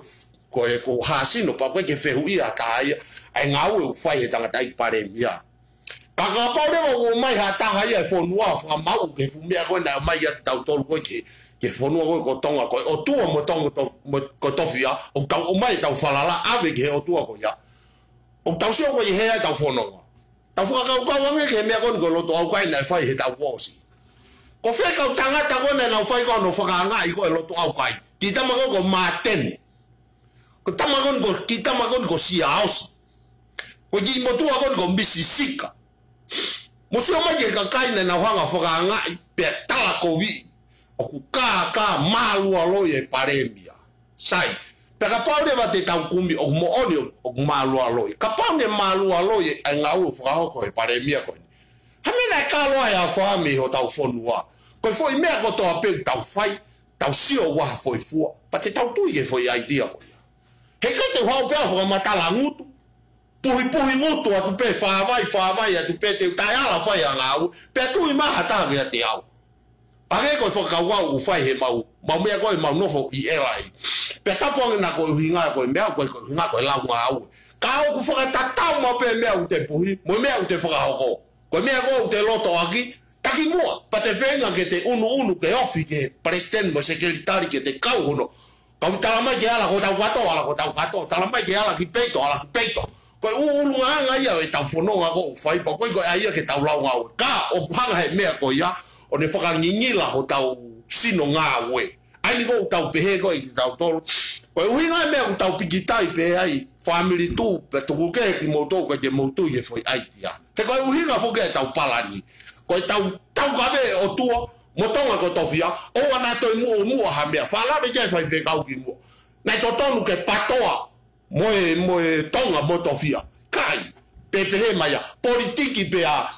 ko e, ko ha sino, pea ʻoku ʻikai ke fehuʻia ha taha ia, ʻa e ngāue ʻoku fai he tangataʻeiki palēmia. Ka kapau leva ʻoku ʻomai ha taha ia e fonua ʻo fakamaʻu ki he fuʻu meʻa ko ē naʻe ʻomai ʻiate kitautolu ko ē ki he, ki he fonua ko ē ko Tonga, ko e ʻOtua mo Tonga to-, mo, ko Tofia, ʻoku tau ʻomai ʻetau falala ʻave ki he ʻOtua ko ia. ʻOku tau sio ko ē he ʻetau fononga. Tau fakakaukau ange ki he meʻa ko eni ko e lotu ʻaukai naʻe fai he taʻu kuo ʻosi. Ko fē kau tangata ko ē naʻa nau fai ko ē hono fakaangaʻi ko ē lotu ʻaukai? Kiʻi tama ko ē ko Māteni. Ko e tama ko eni ko, kiʻi tama ko eni ko Siaosi. Ko e kiʻi motuʻa ko eni ko Misi Sika. Mou sio mai ki he kakai naʻa nau hanga fakaangaʻi pea talakoviʻi. ʻOku kākā mālualoi e palēmia. Sai. Pea kapau leva te tau kumi ʻoku moʻoni ʻoku, ʻoku mālualoi. Kapau naʻe mālualoi e ngāue ʻoku fakahoko he palēmia ko eni. Hā e meʻa naʻe kalo ai ʻa e afā mei hotau fonua? Ko e foʻi meʻa kotoa pē ʻoku tau fai, tau sio ua ha foʻi fua. Pea te tau tui ki he foʻi ʻaitia ko ia. Heʻikai te u haʻu pē ʻo fakamatala ngutu. Puhipuhi ngutu atu pē, fāvai, fāvai atu pē, te u taʻeala fai ʻa e ngāue, pea tui mai ha taha kiate au. Pea ko e fakakaukau ʻoku fai he mau, mau meʻa ko ē mau nofo ʻi L A. Pea tapu ange naʻa ko e ʻuhinga ko e meʻa, ko e, ko e ʻuhinga ko e lau ngāue. Ka ʻoku fakatatau maʻu pē meʻa ʻoku te puhi, mo e meʻa ʻoku te fakahoko. Ko e meʻa ko ē ʻoku te loto ʻaki, taki muʻa, pea te feinga ke te ʻunuʻunu ke ofi ki he palesiteni mo e sekelitali ke te kau hono. Kau tala mai ke ala ko tau kato, ala ko tau kato, tala mai ke ala ki peito, ala ki peito. Ko e ʻulungaanga ia ʻo ʻetau fononga ko ē ʻoku fai pea ko e ko e ʻai ia ke tau lau ngāue. Ka ʻoku hanga he meʻa ko ia, ʻo ne fakangingila hotau sino ngāue. ʻA eni ko ʻoku tau pehē ko ē kitautolu. Ko e ʻuhinga e meʻa ʻoku tau pikitai pē ai, fāmili Tuʻi, pea tuku kehe kimoutolu ʻikai ke mou tui ki he foʻi ʻaitia. He ko e ʻuhinga foki ʻetau palani. Ko ʻetau, tau kave ʻOtua, mo Tonga ko Tofia, ʻoua naʻa toe muʻomuʻa ha meʻa, fakalave ki ai faifekau kimuʻa. Naʻe totonu ke patoa, mo e, mo e Tonga, mo Tofia. ʻIkai, pe pehē mai ia, politiki pea,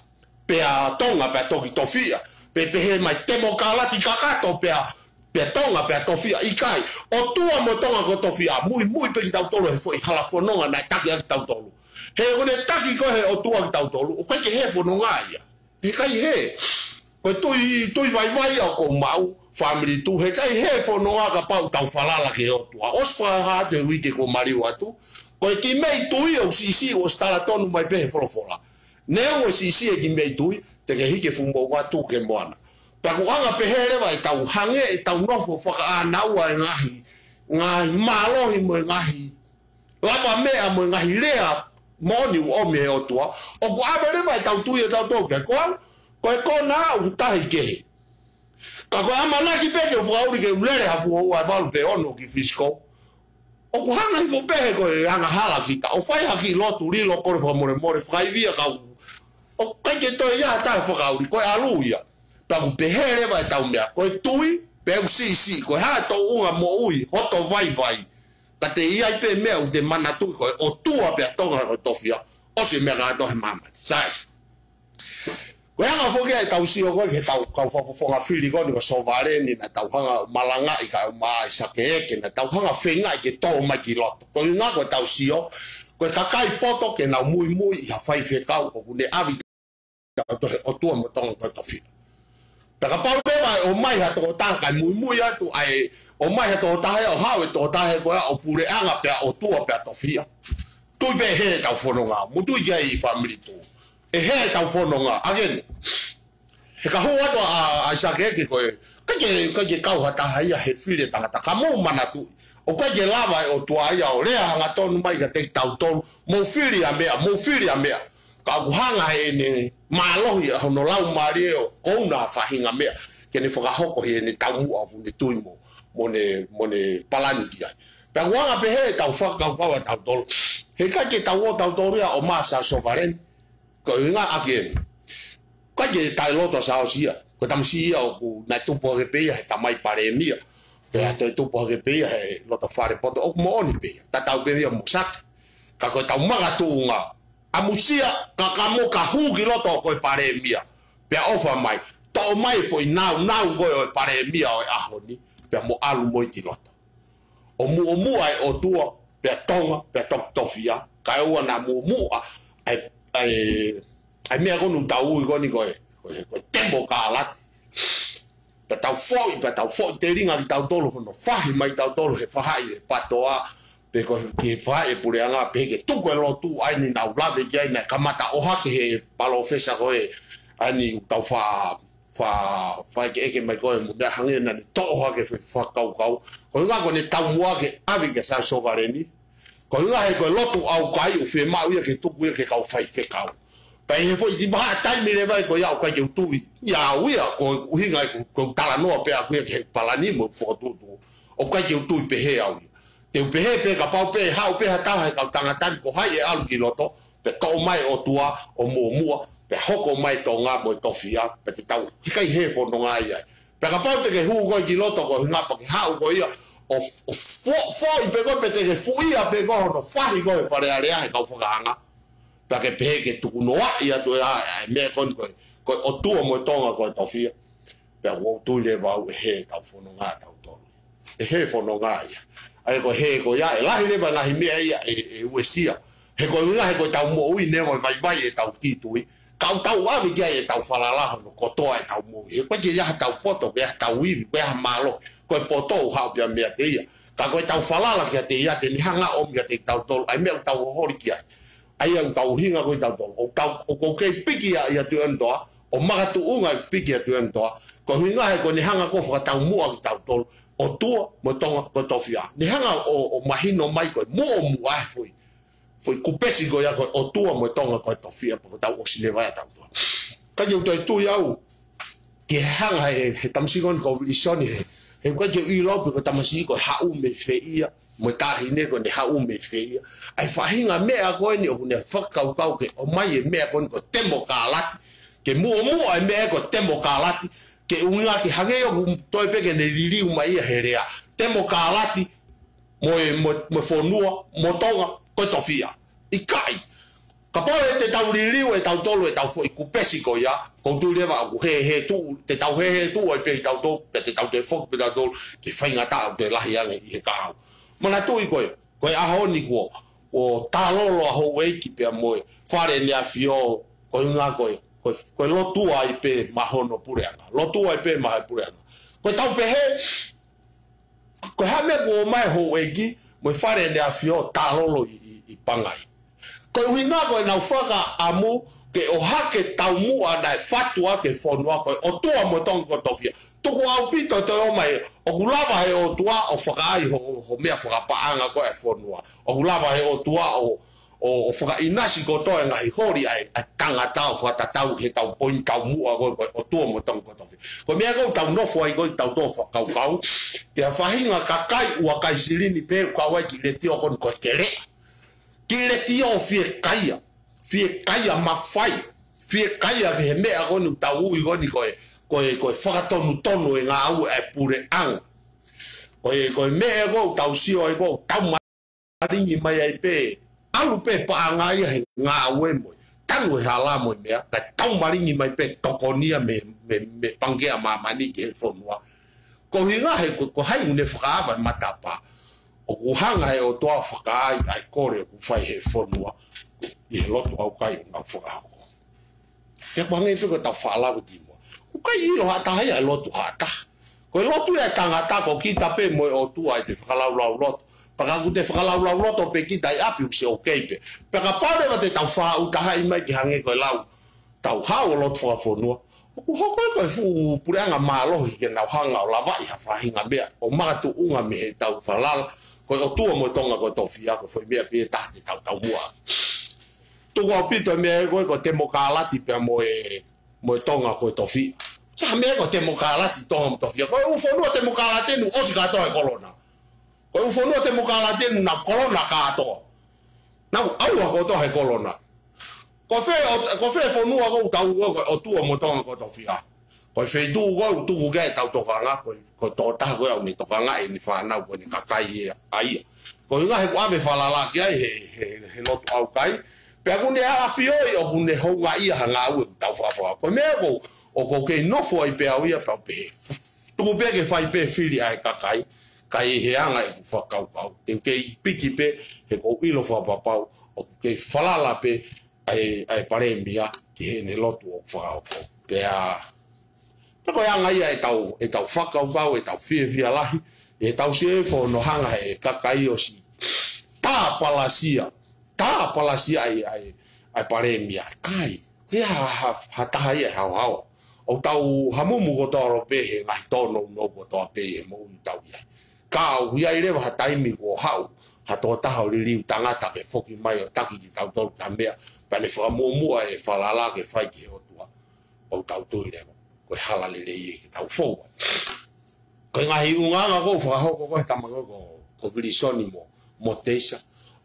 pea Tonga, pea toki Tofia. Pe pehē mai, temokalati kakato pea, pea Tonga, pea Tofia. ʻIkai, ʻOtua mo Tonga ko Tofia, muimui pē kitautolu he foʻi hala fononga naʻe taki ʻaki kitautolu. He ʻoku ne taki ko ē he ʻOtua kitautolu, ʻoku ʻikai ke he fononga ia. Heʻikai he. Ko e tui, tui vaivai ʻoku ou maʻu, fāmili Tuʻi, heʻikai he fononga kapau tau falala ki he ʻOtua. ʻOsi fakahā atu he uike kuo maliu atu. Ko e kiʻi mei tui ʻoku siʻisiʻi ʻosi tala tonu mai pē he folofola. Neongo e siʻisiʻi e kiʻi mei tui, te ke hiki e fuʻu moʻunga tuku ki he moana. Pea ʻoku hanga pehē leva ʻetau hangē ʻetau nofo fakaʻānaua e ngaahi, ngaahi mālohi mo e ngaahi lavameʻa mo e ngaahi lea moʻoni ʻoku ʻomi he ʻOtua, ʻoku ʻave leva ʻetau tui ʻe tautolu ke ko au, ko e kona ʻoku tahi kehe. Ka ko e ʻamanaki pē ke u fakaʻuli ke u lele ha fuʻu houa ʻe valu pe ono ki Fisikou. ʻOku hanga hifo pē he ko e angahala kita. ʻO fai ha kiʻi lotu lilo kole fakamolemole, fakaivia kau. ʻOku ʻikai ke toe ʻi ai ha taha fakaʻuli, ko e ʻalu ia. Pea ʻoku pehē leva ʻetau meʻa, ko e tui, pe ʻoku siʻisiʻi, ko e hā e tōʻonga moʻui, hoto vaivai. Ka te ʻi ai pē meʻa ʻoku te manatuʻi ko e ʻOtua pea Tonga ko Tofia, ʻosi e meʻa kātoa he māmani. Sai. Ko e anga foki ʻetau sio ko ē, ke tau kau fakafofonga fili ko eni ko Sovaleni, naʻa tau hanga malangaʻi ka u mai sa ke eke, naʻa tau hanga feingaʻi ke tō mai ki loto. Ko e ʻuhinga ko ʻetau sio, ko e kakai poto ke nau muimui ʻi ha faifekau, ʻoku ne ʻave kitautolu he ʻOtua mo Tonga ko Tofia. Pea kapau leva ʻe ʻomai ha tokotaha kae muimui atu ai, ʻomai ha tokotaha ʻo haʻu e tokotaha ko ē ʻo puleʻanga pea ʻOtua pea Tofia. Tui pē he ʻetau fononga, mou tui ki ai fāmili Tuʻi. ʻE he ʻetau fononga, again. He ka hū atu ʻa, ʻa ʻAisake ke ko e, ʻikai ke, ʻikai ke kau ha taha ia he fili e tangata ka mou manatuʻi. ʻOku ʻikai ke lava e ʻOtua ia ʻo lea hangatonu mai kiate kitautolu, mou fili ʻa meʻa, mou fili ʻa meʻa. Ka ʻoku hanga heʻene mālohi ʻa hono laumālie ʻo kouna ha faʻahinga meʻa, ke ne fakahoko heʻene taumuʻa ʻoku ne tui mo, mo ne, mo ne palani ki ai. Pea ʻoku hanga pehē ʻetau fakakaukau ʻa tautolu. Heʻikai ke tau ō tautolu ia ʻo masa Sovaleni. Ko e ʻuhinga ʻaki eni. ʻIkai ke taʻeloto ʻa Saosi ia. Ko e tamasiʻi ia ʻoku naʻe tupu hake pē ia he tamai palēmia. Pea toe tupu hake pē ia he loto fale poto ʻoku moʻoni pē ia. Tatau pē ia mo Sake. Ka ko ʻetau makatuʻunga. ʻAmusia, ka ka mo ka hū ki loto ko e palēmia. Pea ʻofa mai. Toʻo mai e foʻi nāunau ko ē ʻo e palēmia ʻo e ʻaho ni. Pea mo ʻalu mo ia ki loto. ʻO muʻomuʻa e ʻOtua, pea Tonga, pea toki Tofia, kae ʻoua naʻa muʻomuʻa, ʻa e, ʻa e, ʻa e meʻa ko eni ʻoku tau ui ko eni ko e, ko e, ko e temokalati. Pea tau foʻi, pea tau foʻi telinga kitautolu hono fahi mai tautolu he fahaʻi e patoa, pe ko e ki he fahaʻi e puleʻanga, pe ke tuku e lotu ʻa eni naʻa ku lave ki ai naʻe kamata ʻohake he palōfesa ko ē, ʻa eni ʻoku tau fa fa, faikeʻeke mai ko ē mo e meʻa hangē naʻa ne toʻo hake e foʻi fakakaukau. Ko e ʻuhinga ko ʻene taumuʻa ke ʻave kia Siaosi Sovaleni. Ko e ʻuhinga he ko e lotu ʻaukai ʻoku fiemaʻu ia ke tuku ia ki he kau faifekau. Pea ʻi he foʻi vahaʻa taimi leva ia ko ia ʻoku ʻikai ke u tui ia au ia, ko e ʻuhinga ia ko, ko e talanoa pē ʻaʻaku ia ki he palani mo e fokotuʻutuʻu. ʻOku ʻikai ke u tui pehē au ia. Te u pehē pē kapau pē ʻe haʻu pē ha taha he kau tangata ni ko hai ʻe ʻalu ki loto, pea toʻo mai ʻOtua ʻo muʻomuʻa, pea hoko mai Tonga mo e tofiʻa, pea te tau ʻikai hē fononga ai. Pea kapau te ke hū koe ki loto ko e ʻuhinga pea ke haʻu koe ia ʻo, ʻo fo-, foʻi pē koe pea te ke fuʻia pē koe hono fahi koe he Fale Alea he kau fakaanga. Pea ke pehē ke tukunoaʻi atu ʻa e, ʻa e meʻa ko eni ko e, ko e ʻOtua mo e Tonga ko e tofiʻa. Pea ʻoku ou tui leva au ʻe hē ʻetau fononga ʻatautolu. ʻE hē fononga ia. ʻA ia ko e hē ko ia, ʻe lahi leva e ngaahi meʻa ia ʻe, ʻe uesia. He ko e ʻuhinga he ko ʻetau moʻui neongo e vaivai ʻetau kī tui. Ka ʻoku tau ʻave ki ai ʻetau falala hono kotoa ʻetau moʻui. He ʻoku ʻikai ke ʻi ai haʻatau poto, ʻikai haʻatau ivi, ʻikai ha mālohi. Ko e poto ʻoku haʻu pē ia meiate ia. Ka ko ʻetau falala kiate ia te ne hanga ʻo ʻomi kiate kitautolu ʻa e meʻa ʻoku tau holi ki ai. ʻA ia ʻoku tau ʻuhinga ko kitautolu. ʻOku tau, ʻoku ou kei piki ia ʻia Tuʻiʻonetoa, ʻo makatuʻunga e piki ʻa Tuʻiʻonetoa. Ko e ʻuhinga he ko ʻene hanga ʻo fakataumuʻa kitautolu, ʻOtua mo Tonga ko e tofiʻa. Ne hanga ʻo, ʻo mahino mai ko e muʻomuʻa e foʻi, foʻi kupesi ko ia ko e ʻOtua mo Tonga ko e tofiʻa, pea ko ʻetau ʻosi leva ia ʻatautolu. Ka ʻoku ou toe tui au, ke hanga he, he tamasiʻi ko eni ko Vilisoni he, he ʻoku ʻikai ke u ʻilo pe ko e tamasiʻi ko e haʻu mei fē ia, mo e taʻahine ko ʻene haʻu mei fē ia. ʻA e faʻahinga meʻa ko eni ʻoku ne fakakaukau ke ʻomai e meʻa ko eni ko e temokalati, ke muʻomuʻa e meʻa ko e temokalati, ke ʻuhinga ke hangē ʻoku toe pē ke ne liliu mai ia he lea. Temokalati, mo e, mo, mo e fonua, mo Tonga, ko e tofiʻa. ʻIkai. Kapau ʻe te tau liliu ʻe tautolu ʻetau foʻi kupesi ko ia, ʻoku ou tui leva ʻoku hē, hē tuʻu, te tau hē, hē tuʻu ai pē ʻi tautolu, pea te tau toe foki pē tautolu, ke faingataʻa ʻoku toe lahi ange ʻi he kahaʻu. Manatuʻi ko e, ko e ʻaho ni kuo, kuo tālolo ʻa Houʻeiki pea mo e Fale ʻEne ʻAfio, ko e ʻuhinga ko e, ko e, ko e lotua ai pē maʻa hono puleʻanga. Lotua ai pē maʻa e puleʻanga. Ko e tau pehē, ko e hā e meʻa kuo ʻomai Houʻeiki mo e Fale ʻEne ʻAfio ʻo tālolo ʻi, ʻi, ʻi Pangai. Ko e ʻuhinga ko ʻenau fakaʻamu ke ʻohake taumuʻa naʻe fatu ʻaki e fonua ko e ʻOtua mo Tonga ko e tofiʻa. Tuku ʻaupito toe ʻomai, ʻoku lava he ʻOtua ʻo fakaʻai ho, ho meʻa fakapaʻanga ko e fonua. ʻOku lava he ʻOtua ʻo ʻo, ʻo fakaʻinasi kotoa e ngaahi holi ʻa e, ʻa e tangata ʻo fakatatau he tau poini taumuʻa ko e, ko e ʻOtua mo Tonga ko e tofiʻa. Ko e meʻa ko ē ʻoku tau nofo ai ko ē ʻi tautolu ʻo fakakaukau, ki ha faʻahinga kakai ʻoku ʻikai silini pē ʻoku kau ai ki he letiō ko eni ko e keleʻa. Ki he letiō fiekaia, fiekaia mafai, fiekaia ki he meʻa ko eni ʻoku tau ui ko eni ko e, ko e, ko e fakatonutonu e ngāue ʻa e puleʻanga. Ko e, ko e meʻa ko ē ʻoku tau sio ai ko ē ʻoku tau malingi mai ai pē, ʻalu pē paʻanga ia he ngāue mo e tanu e hala mo e meʻa, kae tau malingi mai pē tokoni ia mei, mei, mei he Pangikē ʻa Māmani ki he fonua. Ko e ʻuhinga he ko, ko hai ʻoku ne fakaava e matapā. ʻOku hanga he ʻOtua ʻo fakaai ʻa e kole ʻoku fai he fonua ʻi he lotu ʻaukai ʻoku nau fakahoko. Pea ʻoku hangē pē ko ʻetau faʻa lave ki muʻa. ʻOku ʻikai ʻilo ha taha ia e lotu ha taha. Ko e lotu ia ʻa e tangata ko kita pē mo e ʻOtua ʻi he fakalaulauloto. Pea ka ʻoku te fakalaulauloto pē kita ʻi ʻapi ʻoku se ʻokei pē. Pea kapau leva te tau faʻa ʻū tahaʻi mai ke hangē ko e lau, tau haʻu ʻo lotu fakafonua. ʻOku hoko ia ko e fuʻu puleʻanga mālohi ke nau hanga ʻo lavaʻi ha faʻahinga meʻa ʻo makatuʻunga mei heʻetau falala. Ko e ʻOtua mo Tonga ko e tofiʻa, ko e foʻi meʻa pē ia ʻe taha te tau taumuʻa. Tuku ʻaupito e meʻa ko ē ko e temokalati pea mo e, mo e Tonga ko e tofiʻa. Ko e hā e meʻa ko e temokalati Tonga mo e tofiʻa? Ko e ʻū fonua temokalati eni ʻosi kātoa he kolona. Ko e ʻū fonua temokalati eni nau kolona kātoa. Nau ʻauha kotoa he kolona. Ko fē ʻo, ko fē fonua ko ē ʻoku tau ui ko e ʻOtua mo Tonga ko e tofiʻa? Ko e feituʻu ko ē ʻoku tuku ki ai ʻetau tokanga, ko e, ko e tokotaha ko ē ʻoku ne tokangaʻi ʻene fānau ko ʻene kakai ia, ʻa ia. Ko e ʻuhinga he ʻoku ʻave falala ki ai he, he, he lotu ʻaukai. Pea ʻoku ne ʻafioʻi ʻoku ne houngaʻia ha ngāue ʻoku tau fakafaka. Ko e meʻa ko ē ʻoku ou kei nofo ai pē au ia pea u pehē, tuku pē ke fai pē fili ʻa e kakai, kae ʻi he anga ʻeku fakakaukau. Te u kei piki pē, he ʻoku ou ʻilo fakapapau ʻoku kei falala pē ʻa e, ʻa e Palēmia ki heʻene lotu ʻoku fakaofo. Pea, pea ko e anga ia ʻetau, ʻetau fakakaukau, ʻetau fiefia lahi, ʻetau sio fono hanga he kakai ʻosi tāpalasia, tāpalasia ʻa e, ʻa e, ʻa e Palēmia. ʻIkai, ʻoku ʻi ai ha, ha, ha taha ia ʻe haohaoa. ʻOku tau hamumu kotoa ʻaupito pē he ngaahi tōnounou kotoa pē he moʻui ʻoku tau ʻi ai. Ka ʻoku ʻi ai leva ha taimi kuo haʻu ha tokotaha ʻo liliu tangata ke foki mai ʻo taki kitautolu ki ha meʻa, pea ne fakamuʻomuʻa e falala ke fai ki he ʻOtua. ʻOku tau tui leva ko e hala lelei ia ke tau fou ai. Ko e ngaahi ʻulungaanga ʻoku fakahoko ko e tama ko, ko, ko Vilisoni mo, mo Teisa,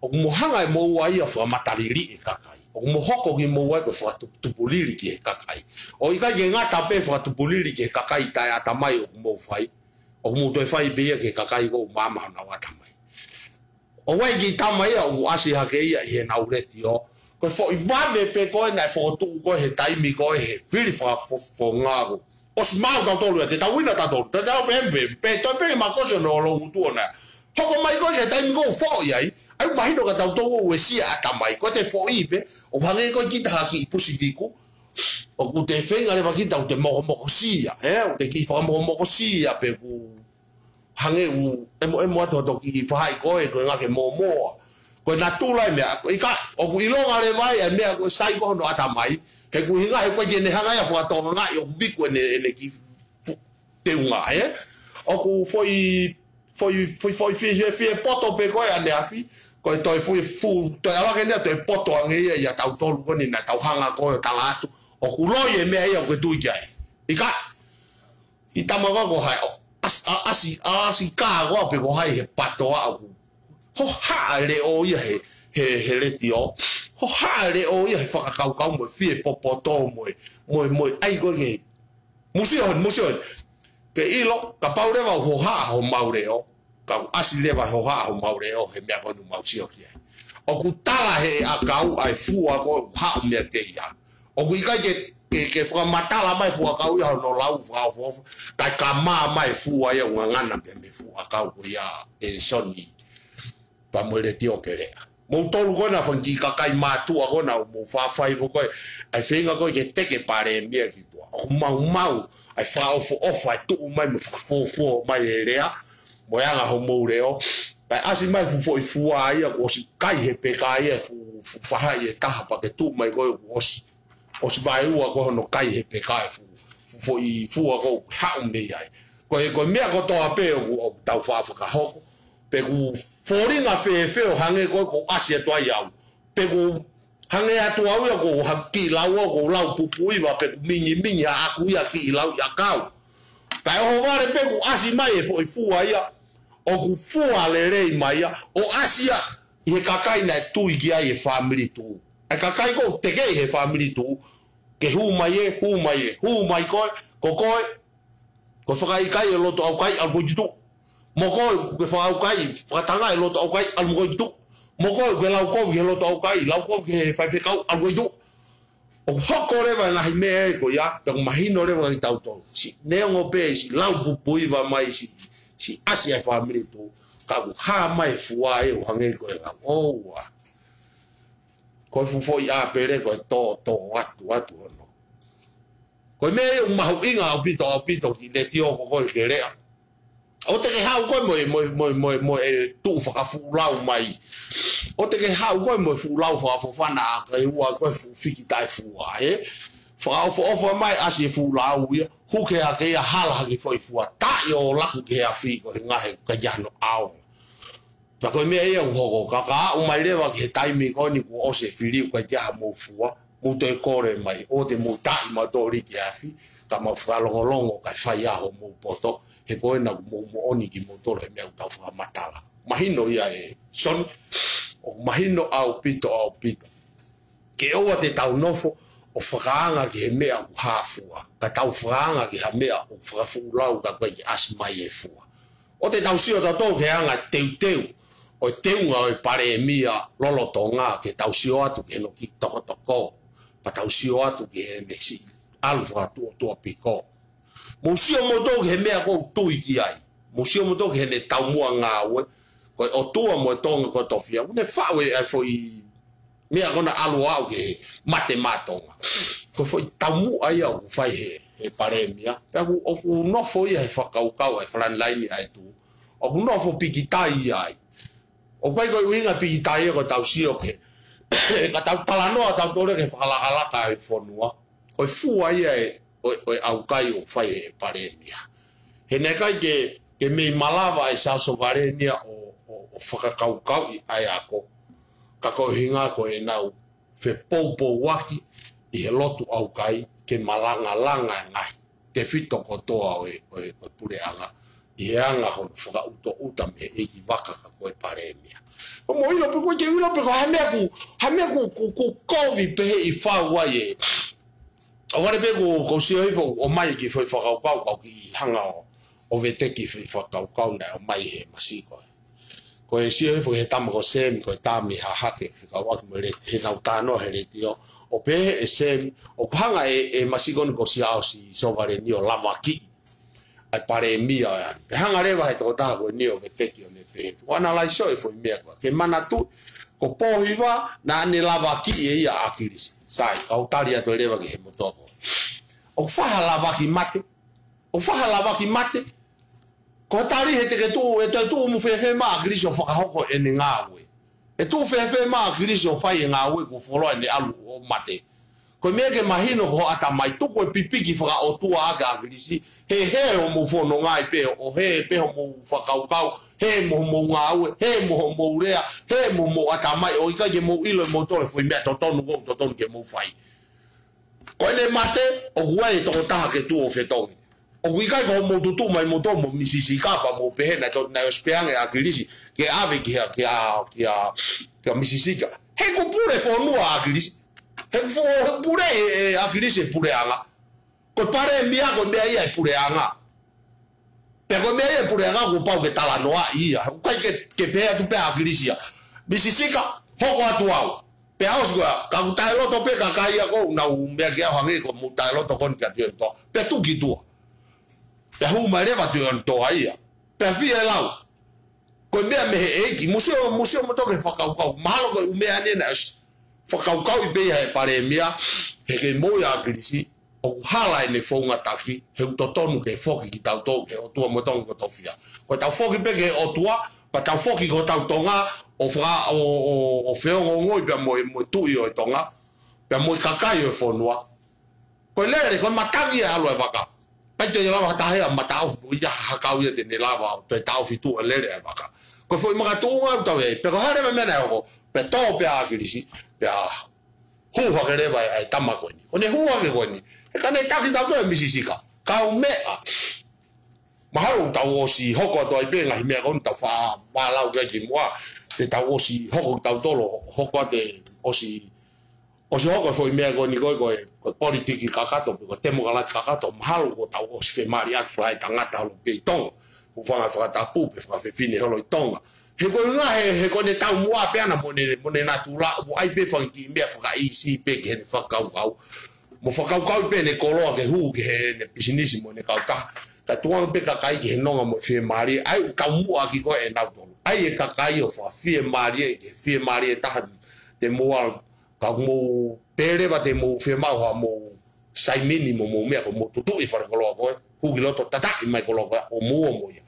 ʻoku mo hanga ʻe moua ia ʻo fakamataliliʻi e kakai. ʻOku mo hoko kimoua ia ko e fakatupu, tupulili ki he kakai. ʻOku ʻikai ke ngata pē fakatupulili ki he kakai taʻeʻatamai ʻoku mo fai, ʻoku mo toe fai pē ia ki he kakai ʻoku maama honau ʻatamai. ʻOku ʻi ai e kiʻi tama ia ʻoku ʻasi hake ia ʻi heʻenau letiō. Ko e foʻi vave pē ko ē naʻe fokotuʻu ko ē he taimi ko ē he fili fakafofonga ko ē. ʻOsi maʻu tautolu ia, te tau ʻi ai tautolu. Te tau pehē pē, pē, toe pē ke makosi hono loungutu ʻona. Hoko mai ko ē he taimi ko ē ʻoku foʻi ai. ʻOku mahino kia tautolu ʻoku uesia ʻatamai. Ko e te foʻi pē, ʻo hangē ko e kita ha kiʻi pusi kiku. ʻOku te feinga leva kita ʻo te mokomokosia, ē? ʻO te kiʻi fakamokomokosia pē ʻoku hangē ʻoku ʻemo, ʻemo atu hoto kiʻi faʻahi ko ē, ko e ngaahi mōmoa. Ko e natula e meʻa, ko e ʻikai, ʻoku ʻilonga leva ai e meʻa ko e sai ko hono ʻatamai, he ʻoku ʻuhinga he ʻoku ʻikai ke ne hanga ia ʻo fakatokangaʻi ʻoku biku ʻene, ʻene kiʻi fu-, teunga, ē? ʻOku foʻi, foʻi, foʻi, foʻi fie, fie, fie poto pē ko ē ʻaneafi, ko e toe foʻi fu-, toe ʻalu hake ʻene toe poto ange ia ʻia tautolu ko eni naʻa tau hanga ko ē ʻo tala atu. ʻOku loi e meʻa ia ʻoku ke tui ki ai. ʻIkai, ʻi tama ko ē ko hai, ʻo, ʻas-, ʻa-, ʻasi, ʻa-, ʻasi kā ko ē pē ko hai he patoa ʻoku. Hohaʻa leʻo ia he, he, he letiō. Hohaʻa leʻo ia he fakakaukau mo e fie popoto mo e, mo e, mo e ʻai ko ē ke. Mou sio heni, mou sio heni. Ke ʻilo, kapau leva ʻoku hohaʻa homau leʻo. Ka ʻoku ʻasi leva hohaʻa homau leʻo he meʻa ko eni ʻoku mau sio ki ai. ʻOku tala he ʻakau ʻa e fua ko ē ʻoku haʻu meiate ia. ʻOku ʻikai ke, ke, ke fakamatala mai fuakau ia hono lau fakaʻofoʻofa, kae kamā mai fua ia ʻoku ngangana pē mei he fuakau ko ia ʻe Soni. Pea mo e letiō ke lea. Mou tolu ko ena fanga kakai mātuʻa ko ena ʻoku mou fāfai ko ē. ʻA e feinga ko ē ke teke palēmia ki tuʻa. ʻOku maumau, ʻa e fakaʻofoʻofa, ʻa e tuʻu mai mo fakafuofua mai e lea. Mo e anga homou leʻo. Kae ʻasi mai fuʻu foʻi fua ia kuo ʻosi kai he peka ia fu, fu fahaʻi e taha pea ke tuʻu mai ko ē kuo ʻosi. ʻOsi vaeua ko ē hono kai he peka e fu, fu foʻi fua ko ē haʻu mei ai. Ko e, ko e meʻa kotoa pē ʻoku, ʻoku tau faʻa fakahoko. Pe ʻoku fōlinga fēfē ʻo hangē ko ē kuo ʻasi atu ai au. Pe ʻoku hangē atu au ia ko ha kiʻi lau au ko lau pupuiva pe ʻoku mingimingi ʻa ʻaku ia kiʻi lau ʻi ʻakau. Kae ʻohovale pē kuo ʻasi mai e foʻi fua ia. ʻOku fua lelei mai ia. ʻO ʻasi ia ʻi he kakai naʻe tui ki ai e fāmili tuʻu. ʻA e kakai ko ē tekeʻi he fāmili tuʻu. Ke hū mai ē, hū mai ē, hū mai koe, ko koe, ko e fakaʻikaiʻi e loto ʻaukai, ʻalu koe ki tuʻu. Mo koe, ko e fakaʻaukai, fakatangaʻi e loto ʻaukai, ʻalu mo koe ki tuʻu. Mo koe, ko e lau kovi he loto ʻaukai, lau kovi he faifekau, ʻalu koe ki tuʻu. ʻOku hoko leva e ngaahi meʻa ē ko ia, pea ʻoku mahino leva kia tautolu. Siʻi neongo pē, siʻi lau pupuiva mai, siʻi, siʻi ʻasi ʻa e fāmili tuʻu. Ka ʻoku hā mai e fua ē, ʻo hangē ko e lau. ʻOua. Ko e fuʻu foʻi ʻāpele, ko e tō, tō atu, atu hono. Ko e meʻa ia ʻoku mahuʻinga ʻaupito, ʻaupito ki he letiō ko ē ke lea. ʻOua te ke haʻu koe mo e, mo e, mo e, mo e, mo e tuʻu fakafuʻu lau mai. ʻOua te ke haʻu koe mo e fuʻu lau fakafofana ʻa e ua ko ē fuʻu fiki taʻefua, ē? Fakaʻofoʻofa mai ʻasi e fuʻu lau ia, huke hake ia hala hake foʻi fua, taʻi ʻo laku ki he afi ko e ngaahi ka ia no ao. Pea ko e meʻa ia ʻoku hoko, ka ka aʻu mai leva ki he taimi ko eni kuo ʻosi e fili ʻoku ʻikai ke ʻi ai hamou fua, mou toe kole mai, ʻoua te mou taʻi mautolu ki he afi, ka mou fakalongolongo kae fai ʻa homou poto, he ko ena ʻoku mou moʻoni kimoutolu he meʻa ʻoku tau fakamatala. Mahino ia ē, Soni, ʻoku mahino ʻaupito, ʻaupito. Ke ʻoua te tau nofo ʻo fakaanga ki he meʻa ʻoku hā fua, ka tau fakaanga ki ha meʻa ʻoku fakafuʻu lau ka ʻoku ʻikai ke ʻasi mai e fua. ʻOua te tau sio tautolu ki he anga teuteu ʻo e teunga ʻo e palēmia lolotonga ke tau sio atu ki hono kiʻi tokotoko, pea tau sio atu ki heʻene siʻi ʻalu fakatuʻotuʻa piko. Mou sio moutolu ki he meʻa ʻoku ou tui ki ai. Mou sio moutolu ki heʻene taumuʻa ngāue. Ko e ʻOtua mo e Tonga ko e tofiʻa. ʻOku ne faʻu e ʻai foʻi meʻa ko ena ʻalu ʻo aʻu ki he mate maʻa Tonga. Ko e foʻi taumuʻa ia ʻoku fai he, he palēmia. Pea ʻoku, ʻoku nofo ia he fakakaukau ʻa e frontline ʻa e tuʻu. ʻOku nofo pikitai ia ai. ʻOku ʻikai ko e ʻuhinga pikitai ia ko e tau sio ki he. Ka tau talanoa, tau tole ki he fakalakalaka ʻa e fonua. Ko e fua ia ē, ʻo e, ʻo e ʻaukai ʻoku fai ʻe he palēmia. He naʻe ʻikai ke, ke mei malava ʻa e Siaosi Sovereign ia ʻo, ʻo, ʻo fakakaukauʻi ʻa e ako. Ka koeʻuhinga ko ʻenau fepoupouaki ʻi he lotu ʻaukai ke malangalanga e ngaahi tefito kotoa ʻo e, ʻo e, ʻo e puleʻanga ʻi he anga hono fakaʻutoʻuta mei he ʻeikivaka ka ko e palēmia. ʻO mo ʻilo pē ko e ke ʻilo pē ko ha meʻa ʻoku, ha meʻa ʻoku, ʻoku, ʻoku kovi pehē ʻi fau ai ē. ʻOku vale pē ʻoku, ʻoku ou sio hifo ʻo ʻomai ki he foʻi fakakaukau, kau kiʻi hanga ʻo, ʻo veteki foʻi fakakaukau naʻe ʻomai he Masiko. Ko e sio hifo he tama ko Semi, ko e tama ʻi Hahake, fekauʻaki mo e leti, he nau talanoa he letiō. ʻO pehē ʻe Semi, ʻoku hanga ʻe, ʻe Masiko ni ko Siaosi Sovereign ʻo lavakiʻi ʻa e palēmia ʻo e ʻaho ni. Pea hanga leva he tokotaha ko eni ʻo veteki ʻo ne pehē. Ko ana laisio e foʻi meʻa ko ē. Ke manatu, ko Pōhiva naʻa ne lavakiʻi ʻe ia ʻa ʻAkilisi. Sai, kau tali atu leva ki he motuʻa ko ē. ʻOku faʻa lavaki mate. ʻOku faʻa lavaki mate. Ko e tali he te ke tuʻu, ʻe te tuʻu mo fēfē mai ʻa ʻAkilisi ʻo fakahoko ʻene ngāue. ʻE tuʻu fēfē mai ʻa ʻAkilisi ʻo fai e ngāue kuo fuoloa ʻene ʻalu ʻo mate. Ko e meʻa ke mahino ko hoʻo ʻatamai tuku e pipiki fakaʻotua ʻa ʻAkilisi, he, he hoʻomou fononga ai pē, ʻo he pē hoʻomou fakakaukau, he mo hoʻomou ngāue, he mo hoʻomou lea, he mo hoʻomou ʻatamai, ʻo ʻikai ke mou ʻilo ʻe moutolu e foʻi meʻa totonu ʻoku totonu ke mou fai. Ko ʻene mate, ʻoku ʻi ai e tokotaha ke tuʻu ʻo fetongi. ʻOku ʻikai ko hoʻomou tutuʻu mai moutolu mo Misi Sika pea mou pehē naʻe to-, naʻe ʻosi pē ange ʻa ʻAkilisi ke ʻave ki he, ki he, ki he, ki he Misi Sika. He ʻoku pule fonua ʻa ʻAkilisi. He ʻoku fu-, he ʻoku pule ʻe, ʻe ʻAkilisi e puleʻanga. Ko e palēmia ko e meʻa ia e puleʻanga. Pea ko e meʻa ia e puleʻanga kuo pau ke talanoaʻi ia. ʻOku ʻikai ke, ke pehē atu pē ʻa ʻAkilisi ia. Misi Sika, hoko atu au. Pea ʻosi ko ia, ka ʻoku taʻeloto pē kakai ia ʻoku nau meʻa ki ai ʻo hangē ko hoʻomou taʻeloto ko eni kia Tuʻiʻonetoa. Pea tuki tuʻa. Pea hū mai leva Tuʻiʻonetoa ia. Pea fie lau. Ko e meʻa mei he ʻEiki, mou sio, mou sio moutolu ki he fakakaukau, mahalo ko e ʻū meʻa ni naʻe ʻosi fakakaukauʻi pē ia he palēmia, he kei moʻui ʻa ʻAkilisi, ʻoku hala ʻene founga taki, he ʻoku totonu ke foki kitautolu ki he ʻOtua mo e Tonga ko e tofiʻa. Ko ʻetau foki pē ki he ʻOtua, pea tau foki ki hotau Tonga, ʻo faka-, ʻo, ʻo, ʻo feongoongoi pea mo e, mo e tuʻi ʻo e Tonga, pea mo e kakai ʻo e fonua. Ko e lele, ko e matangi ʻa e ʻalu ʻa e vaka. ʻIkai toe lava ha taha ia ʻo mataʻofi, ko ia ha kau ia te ne lava ʻo toe taʻofi tuʻu e lele ʻa e vaka. Ko e foʻi makatuʻunga ʻoku tau ʻi ai, pea ko e hā leva e meʻa naʻe hoko, pea tō pē ʻa ʻAkilisi, pea hū hake leva ʻa e tama ko eni. Ko ʻene hū hake ko eni, he ka ne taki tautolu ʻe Misi Sika. Kau meʻa. Mahalo ʻoku tau ʻosi hoko atu ai pē ngaahi meʻa ko eni tau fa-, faʻa lau ki ai kimuʻa. Te tau ʻosi hoko tautolu, hoko atu ʻosi ʻosi hoko e foʻi meʻa ko eni ko e, ko e, ko e politiki kakato, pe ko e temokalati kakato, mahalo kuo tau ʻosi femālie atu fai tangata holo pē ʻi Tonga. Hūfanga he fakatapu pe fakafefine holo ʻi Tonga. He ko e ngaahi, he, he ko ʻene taumuʻa pē ʻana mo ʻene, mo ʻene natula, ʻoku ʻi ai pē fanga kiʻi meʻa fakaʻīsī pē ki heʻene fakakaukau. Mo fakakaukauʻi pē ʻene koloa ke hū ki heʻene pisinisi mo ʻene kautaha. Ka tuku ange pē kakai ki he nonga mo e fiemālie. ʻA ia ʻoku taumuʻa ʻaki ko ē ʻe nautolu. ʻA ia e kakai ʻoku fakafiemālie, ke fiemālie taha te mou ʻalu Ka mou pele va te mou fiemaʻu haʻamou saimini mo mou meʻa ko mou tutuʻi fale koloa ko ē, hū ki loto tataʻi mai koloa ko ē, ʻo mou ō mo ia.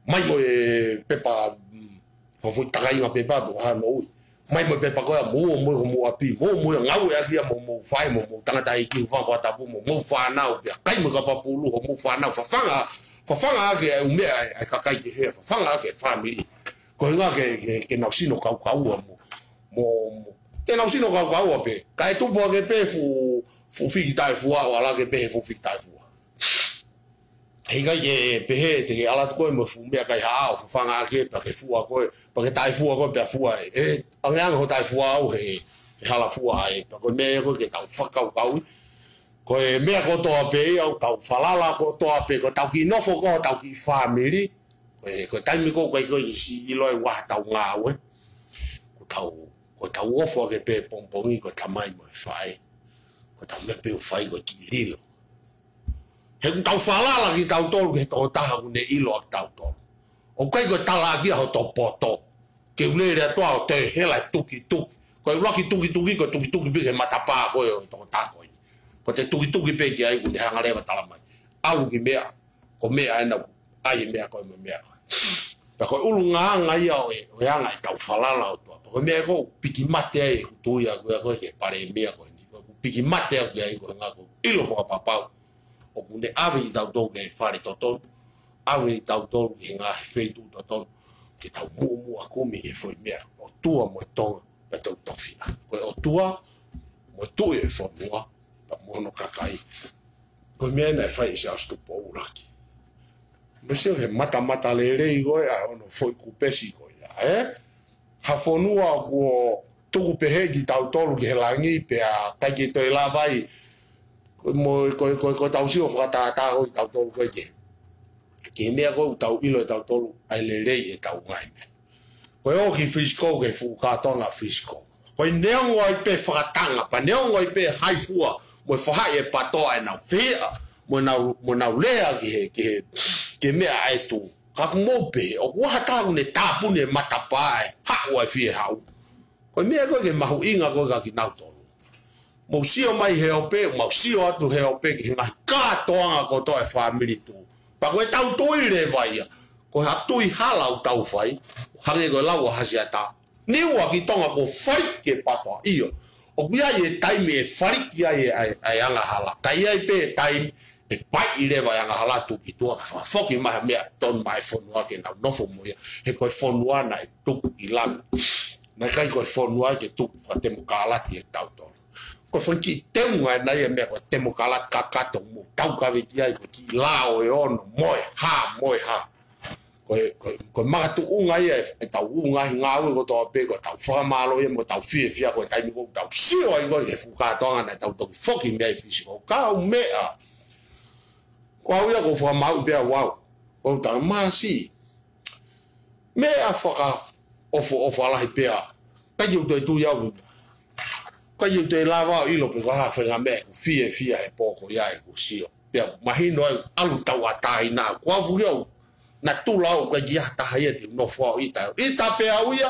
Mai mo e pepa, mm, fakafoʻi takainga pepa pe ko e hā hono ui. Mai mo e pepa ko ē, mou ō mo ia ko mou ʻapi, mou ō mo ia ngāueʻaki ia mo mou faʻē mo mou tangataʻeiki, hūfanga he fakatapu mo mou fānau, pea kai mo e kapa pulu homou fānau, fafanga, fafanga ʻaki e ʻū meʻa ʻa e, ʻa e kakai kehe, fafanga ʻaki e fāmili. Ko e ʻuhinga ke, ke, ke nau sino kaukaua mo, mo, mo, ke nau sino kaukaua pē. Kae tupu hake pē fuʻu, fuʻu fiki taʻefua, ʻo ʻalu hake pē he fuʻu fiki taʻefua. He ʻikai ke pehē te ke ʻalu atu koe mo e fuʻu meʻa kaihaʻa ʻo fafanga ʻaki pea ke fua koe, pea ke taʻefua koe pea fua ē. ʻE, angeange ho taʻefua ʻaʻau he, he hala fua ē. Pea ko e meʻa ia ko ē ke tau fakakaukauʻi. Ko e meʻa kotoa pē ia ʻoku tau falala kotoa pē, ko ʻetau kiʻi nofo ko ē, ʻetau kiʻi fāmili. Ko e, ko e taimi ko ē ʻoku ʻikai ko ē ke siʻi ʻilo ai ʻe ha taha ʻetau ngāue. Ko ʻetau, ko ʻetau ofo ake pē pongipongi ko e tamai mo e faʻē. Ko ʻetau meʻa pē ʻoku fai ko e kiʻi lilo. He ʻoku tau falala kitautolu ki he tokotaha ʻoku ne ʻilo ʻa kitautolu. ʻOku ʻikai ko e tala ʻaki ia hoto poto. Ke u lele atu ʻo toe hela e tukituki. Ko e ʻuluaki tukituki, ko e tukituki pē ki he matapā ko ē ʻo e tokotaha ko eni. Ko ʻete tukituki pē ki ai ʻoku ne hanga leva ʻo tala mai. ʻAlu ki meʻa, ko meʻa ena, ʻai e meʻa ko ē mo e meʻa ko ē. Pea ko e ʻulungaanga ia ʻo e, ʻo e anga ʻetau falala ʻOtua. Pea ko e meʻa ko ē ʻoku piki mate ai e hutu ia ko ē, ko ē ki he palēmia ko eni. Ko ʻeku piki mate au ki ai, ko e ngaahi ʻilo fakapapau ʻoku ne ʻave kitautolu ki he fale totonu, ʻave kitautolu ki he ngaahi feituʻu totonu, ke tau muʻomuʻa kumi he foʻi meʻa, ʻOtua mo e Tonga, pea tau tofiʻa. Ko e ʻOtua mo e Tuʻi e fonua, pea mo hono kakai. Ko e meʻa naʻe fai ʻe Siaosi Tupou ʻUluaki. Mo sio he matamata lelei ko ē ʻa hono foʻi kupesi ko ia, ē? Ha fonua kuo tuku pehē kitautolu ki he langi pea ʻikai ke toe lava ai. Ko e mo-, ko e, ko e, ko e tau sio fakatātā ko ē kitautolu ko ē ke. Ke meʻa ko ē ʻoku tau ʻilo ʻe tautolu ʻa e lelei ʻetau ngaahi meʻa. Ko e ō ki Frisco, ki he fuʻu kātoanga Frisco. Ko e neongo ai pē fakatanga, pea neongo ai pē haifua, mo e fahaʻi e patoa ʻenau fehiʻa, mo ʻenau, mo ʻenau lea ki he, ki he, ki he meʻa ʻa e tuʻu. Ka ʻoku mou pehē, ʻoku ʻi ai ha taha ʻoku ne tāpuni e matapā ʻe haʻu ai fie haʻu. Ko e meʻa ko ē ke mahuʻinga ko ē kia kinautolu. Mou sio mai he ope, mou sio atu he ope ki he ngaahi kātoanga kotoa e fāmili tuʻu. Pea ko e tau tui leva ia. Ko e ha tui hala ʻoku tau fai, hangē ko e lau ʻa Hasiata. Niua ki Tonga kuo faliki e patoa, ʻio. ʻOku ʻi ai e taimi ʻe faliki ai e, ʻa e, ʻa e angahala. Ka ʻi ai pē e taimi ʻe paiʻi leva e angahala tuʻu ki tuʻa kae fakafoki mai ha meʻa tonu maʻa e fonua ke nau nofo mo ia. He ko e fonua naʻe tuku ʻi langi. Naʻe ʻikai ko e fonua ke tuku fakatemokalati ʻe tautolu. Ko e fanga kiʻi teunga ʻena ia e meʻa ko e temokalati kakato mo tau kaveti ai ko e kiʻi lao ʻe ono mo e hā, mo e hā. Ko e, ko e, ko e makatuʻunga ia e, ʻetau ngaahi ngāue kotoa pē, ko ʻetau fakamālō ia mo ʻetau fiefia ko e taimi ko ē ʻoku tau sio ai ko ē ki he fuʻu kātoanga naʻa tau toki foki mei ai Fisi ko e kau meʻa. Ko au ia ʻoku ou fakamāuʻi pē au au. ʻOku ou tala māsi. Meʻa fakaʻofoʻofa lahi pē ā. ʻIkai ke u toe tui au. ʻIkai ke u toe lava ʻo ʻilo pe ko e hā e faʻahinga meʻa ʻeku fiefia he pō ko ia ʻeku sio. Pea mahino ai ʻalu tauʻatāina. Ko au foki au. Naʻa tula au ʻikai ke ʻi ai ha taha ia te u nofo au ʻita. ʻIta pē au ia,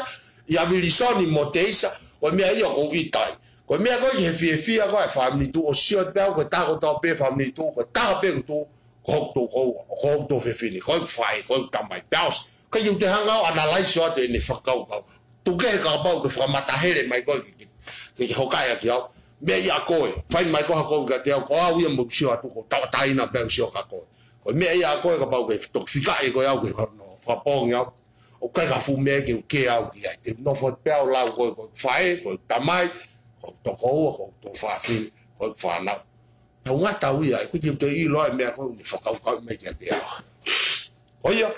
ʻia Vilisoni mo Teisa, ko e meʻa ia ʻoku ou ʻita ai. Ko e meʻa ko ē ki he fiefia ko ē e fāmili tuʻu ʻo sio pē au, ko e taha kotoa pē fāmili tuʻu, ko e taha pē ʻoku tuʻu, ko hoku tokoua, ko hoku tuofefine, ko hoku faʻē, ko hoku tamai, pea ʻosi. ʻIkai ke u toe hanga ʻo analyze atu ʻene fakakaukau. Tuku kehe kapau ke fakamatahele mai koe ke, ke, ke hokaʻi ʻaki au. Meʻa ia ʻa koe, fai mai koe ha kovi kiate au, ko au ia mo sio atu ko tauʻatāina pē au sio kia koe. Ko e meʻa ia ʻa koe kapau ke toki fikaʻi koe au ke hono fakapoongi au. ʻOku ʻikai ha fuʻu meʻa ke u kē au ki ai. Te u nofo pē au lau koe ko e faʻē, ko e tamai, ko e tokoua, ko e tuofefine, ko e fānau. Tau ngata au ia, ʻikai ke u toe ʻilo ai e meʻa ko ē ʻoku ne fakakaukau mai kiate au. Ko ia,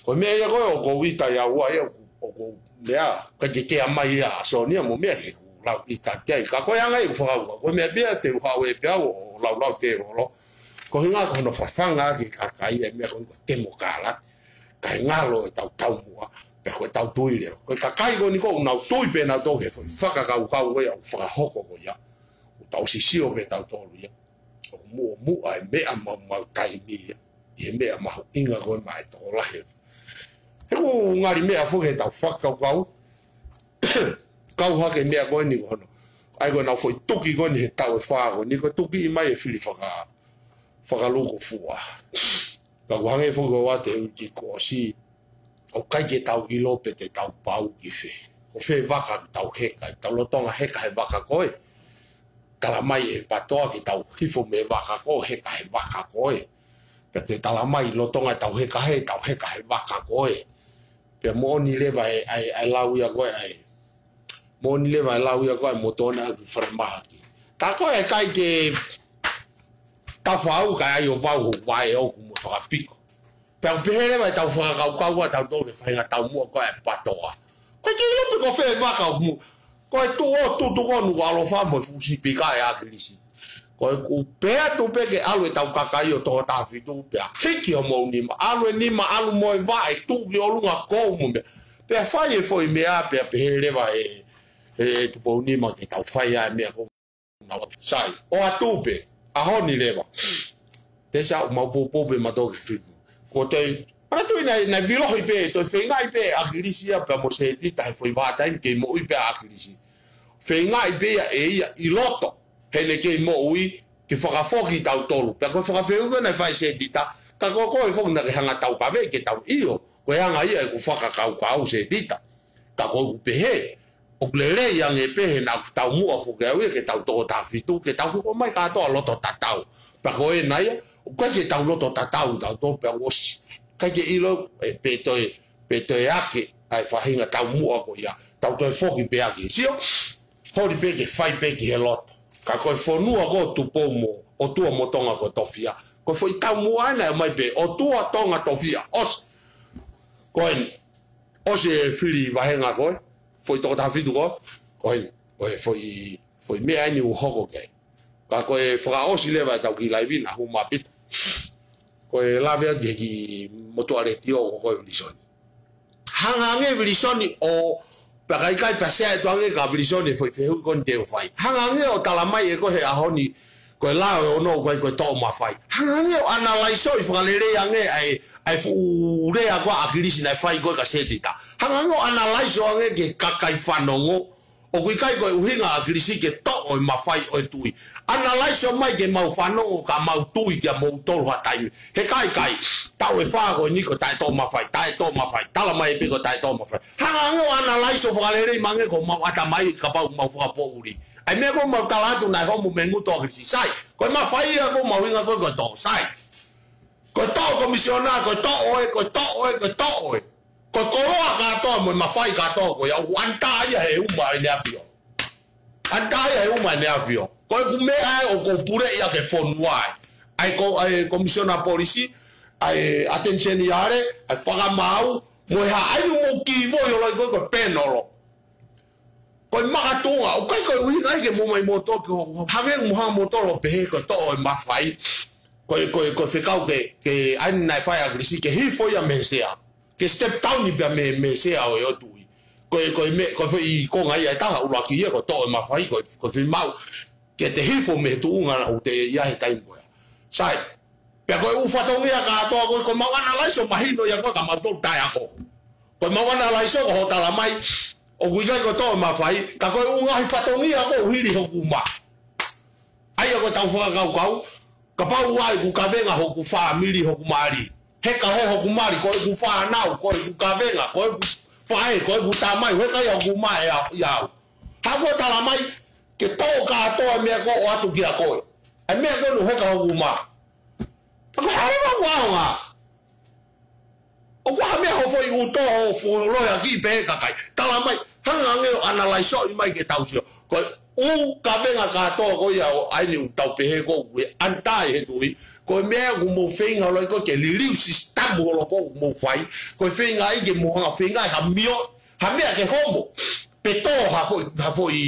ko e meʻa ia ko ē ʻoku ou ʻita ai au ia, ʻoku, ʻoku ou meʻa, ʻikai ke kea mai ia ʻa Sonia mo meʻa he ʻoku lau ʻita ki ai. Ka ko e anga ia ʻeku fakakaukau, ko e meʻa pē ia te u haʻu ē pē au ʻo laulau te holo. Ko e ʻuhinga ko hono fafanga ki he kakai e meʻa ko ē ko e temokalati. Kae ngalo ʻetau taumuʻa, pea ko ʻetau tui leva. Ko e kakai ko eni ʻoku nau tui pē nautolu he foʻi fakakaukau ko ia ʻoku fakahoko ko ia. ʻOku tau sisio pē tautolu ia. ʻOku muʻomuʻa e meʻa maumau taimi ia. ʻI he meʻa mahuʻinga ko ē maʻa e tokolahi. He ʻoku ngali meʻa foki ʻetau fakakaukau. Kau hake meʻa ko eni ko hono. ʻAi ko ʻenau foʻi tuki ko eni he taʻu ʻe fā ko eni ko e tuki mai e fili faka-, fakalukufua. Ka ʻoku hangē foki ko ʻeku ʻai he uike kuo ʻosi. ʻOku ʻikai ke tau ʻilo pe te tau pau ki fē. Ko fē vaka ʻoku tau heka, tau lolotonga heka he vaka ko ē. Tala mai ʻe he patoa ke tau hifo mei he vaka ko ē, heka he vaka ko ē. Pea te tala mai lolotonga ʻetau heka hē, tau heka he vaka ko ē. Pea moʻoni leva e, ʻa e, ʻa e lau ia ko ē, ʻa e. Moʻoni leva e lau ia ko ē, mo tona ʻoku falemahaki. Tā ko ē ʻikai ke tafau kae ʻai ʻo vau hoku vaʻe ʻoku mo fakapiko. Pea ʻoku pehē leva ʻetau fakakaukau ʻa tautolu he faʻahinga taumuʻa ko ē e patoa. Ko e kei lope ko fē vaka ʻoku mo. Ko e tuʻo tutu ko ē ʻoku ʻaloʻofa mo e fuʻu sipika ʻe ʻAkilisi. Ko e ʻoku pehē atu pē ke ʻalu ʻetau kakai ʻo toko taha fitu pea hiki homou nima. ʻAlu e nima, ʻalu mo e vaʻe, tuʻu ki ʻolunga kou mo meʻa. Pea fai e foʻi meʻa, pea pehē leva ʻe, ʻe, ʻe Tupounima ke tau fai ʻa e meʻa ko ē. Sai, ʻoatu pē, ʻaho ni leva. Te sa mau poupou pē mautolu ke fitu. Ko te, ana tui naʻe, naʻe vilohi pē, toe feingaʻi pē ʻAkilisi ia pea mo Setita he foʻi vahaʻa taimi kei moʻui pē ʻa ʻAkilisi. Feingaʻi pē ia ʻe ia ʻi loto, heʻene kei moʻui, ke fakafoki tautolu. Pea ko e fakafehuʻi ko ē naʻe fai ʻe Setita, ka ko koe foki naʻa ke hanga taukaveʻi ke tau ʻio, ko e anga ia ʻeku fakakaukau Setita. Ka ko ʻeku pehē, ʻOku lelei ange pē he naʻa ku taumuʻa foki au ia ke tau toko taha fitu, ke tau hoko mai kātoa loto tatau. Pea ko ena ia, ʻoku ʻikai ke tau loto tatau tautolu pea ʻosi. ʻIkai ke ʻilo, ē, pe toe, pe toe ake, ʻa e faʻahinga taumuʻa ko ia, tau toe foki pē ake. Sio, holi pē ke fai pē ki he loto. Ka ko e fonua ko Tupou mo, ʻOtua mo Tonga ko Tofia. Ko e foʻi taumuʻa ena ʻe mai pē, ʻOtua Tonga Tofia. ʻOsi. Ko eni. ʻOsi e fili vahenga ko ē, foʻi toko taha fitu ko ē, ko ē, ko e foʻi, foʻi meʻa eni ʻoku hoko ki ai. Ka ko e fakaʻosi leva ʻetau kiʻi laivi naʻa ku hū mai ʻaupito. Ko e lave atu ki he kiʻi motuʻa letiō ko ē ko Vilisoni. Hanga ange Vilisoni ʻo, pea ka ʻikai pea share atu ange kia Vilisoni e foʻi fehuʻi ko eni te u fai. Hanga ange ʻo tala mai ʻe koe he ʻaho ni, ko e lao ʻe ono ʻoku ʻikai ko e toʻo mafai. Hanga ange ʻo analyse ʻo ʻi fakalelei ange ʻa e, ʻa e fuʻu lea ko ē ʻa ʻAkilisi naʻe fai ko ē kia Setita. Hanga ange ʻo analyse ʻo ange ki he kakai fanongo. ʻOku ʻikai ko e ʻuhinga ʻa ʻAkilisi ke toʻo e mafai ʻo e tuʻi. Analyse ʻo mai ke mau fanongo ka mau tui kia moutolu ha taimi. He ka ʻikai, taʻu ʻe fā ko eni ko e taʻe toʻo mafai, taʻe toʻo mafai. Tala mai pē ko e taʻe toʻo mafai. Hanga ange ʻo analyse ʻo fakalelei mai ange ko homau ʻatamai kapau ʻoku mau fakapoʻuli. ʻA e meʻa ko ē ʻoku mau tala atu naʻe homo mei he ngutu ʻo ʻAkilisi. Sai, ko e mafai ia ko ē ʻoku mau ʻuhinga ko ē ko e toʻo. Sai. Ko e toʻo komisiona, ko e toʻo ē, ko e toʻo ē, ko e toʻo ē. Ko e koloa kātoa mo e mafai kātoa ko ia, ʻoku ʻanitā ia he uma ʻEne ʻAfio. ʻAnitā ia he uma ʻEne ʻAfio. Ko ʻeku meʻa ē ʻoku ou puleʻi ʻaki e fonua ē. ʻA e ko, ʻa e komisiona polisi, ʻa e ʻAteni Seniale, ʻa e Fakamaau, mo e hā, ʻa ia ʻoku mou kī ʻo ʻiloʻi ko e, ko e penolo. Ko e makatuʻunga, ʻoku ʻikai ko e ʻuhinga ia ke mou ō mai moutolu ke ʻo, ʻo hangē mo hanga moutolu ʻo pehē ko e toʻo e mafai, ko e, ko e, ko e fekau ke, ke ʻai naʻe fai ʻa ʻAkilisi ke hifo ia mei he sea. Ke step down pea mei, mei he sea ʻo e ʻOtuʻi. Ko e, ko e meʻa, ko e foʻi konga ia ʻe taha ʻuluaki ia ko e toʻo e mafai, ko e, ko e fiemaʻu ke te hifo mei he tuʻunga naʻa ku ʻi ai he taimi ko ia. Sai, pea ko e ʻū fatongia kātoa ko ē, ko ʻemau analyse ʻo mahino ia ko ē kia moutolu taʻeako. Ko ʻemau analyse ko hoʻo tala mai, ʻoku ʻikai ko e toʻo e mafai, ka ko e ʻū ngaahi fatongia ko ē ʻoku hili hoku uma. ʻA ia ko ʻetau fakakaukau, kapau ʻoku ʻi ai ʻeku kavenga, hoku fāmili, hoku mali. Heka hē hoku mali, ko ʻeku fānau, ko ʻeku kavenga, ko ʻeku faʻē, ko ʻeku tamai, heka ia hoku uma ʻia, ʻia au. Haʻu ʻo tala mai, ke toʻo kātoa e meʻa ko ē ʻo ʻoatu kia koe. ʻA e meʻa ko ē naʻe heka hoku uma. Pea ko e hā leva ʻoku ʻaonga? ʻOku ʻi ai ha meʻa hoʻo foʻi ʻuto, hoʻo foʻi loea ki pē kakai. Tala mai, hanga ange ʻo analyse ʻo ʻomai ke tau sio. Ko e ʻū kavenga kātoa ko ia ʻo ʻai ni ʻoku tau pehē ko ē ʻanitā ʻi he tuʻi. Ko e meʻa ʻoku mou feinga ʻo ʻiloʻi ko ē ke liliu sisitemi holo ko ē ʻoku mou fai. Ko e feinga ia ke mou hanga feinga ʻi ha mio, ha meʻa ke homo. Pe tō ha foʻi, ha foʻi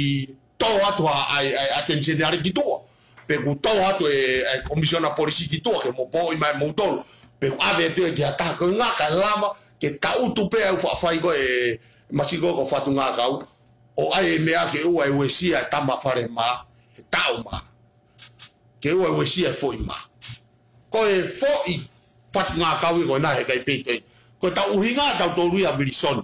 tō atu ʻa, ʻa, ʻa, ʻAteni Seniale ki tuʻa. Pe ʻoku tō atu e, e komisiona polisi ki tuʻa ke mou pōʻuli mai moutolu. Pe ʻoku ʻave atu ia ki ha taha ko e ngaka e lava, ke taʻutu pē ʻa e ʻū faʻa fai ko ē, masiʻi ko ē ko Fatungakau. ʻO ʻai e meʻa ke ʻoua ʻe uesia e tama falemā, he taʻu mā. Ke ʻoua ʻe uesia e foʻi mā. Ko e foʻi Fatungakau ia ko ena he ʻikai pē ke. Ko ʻetau ʻuhinga ʻatautolu ia Vilisoni.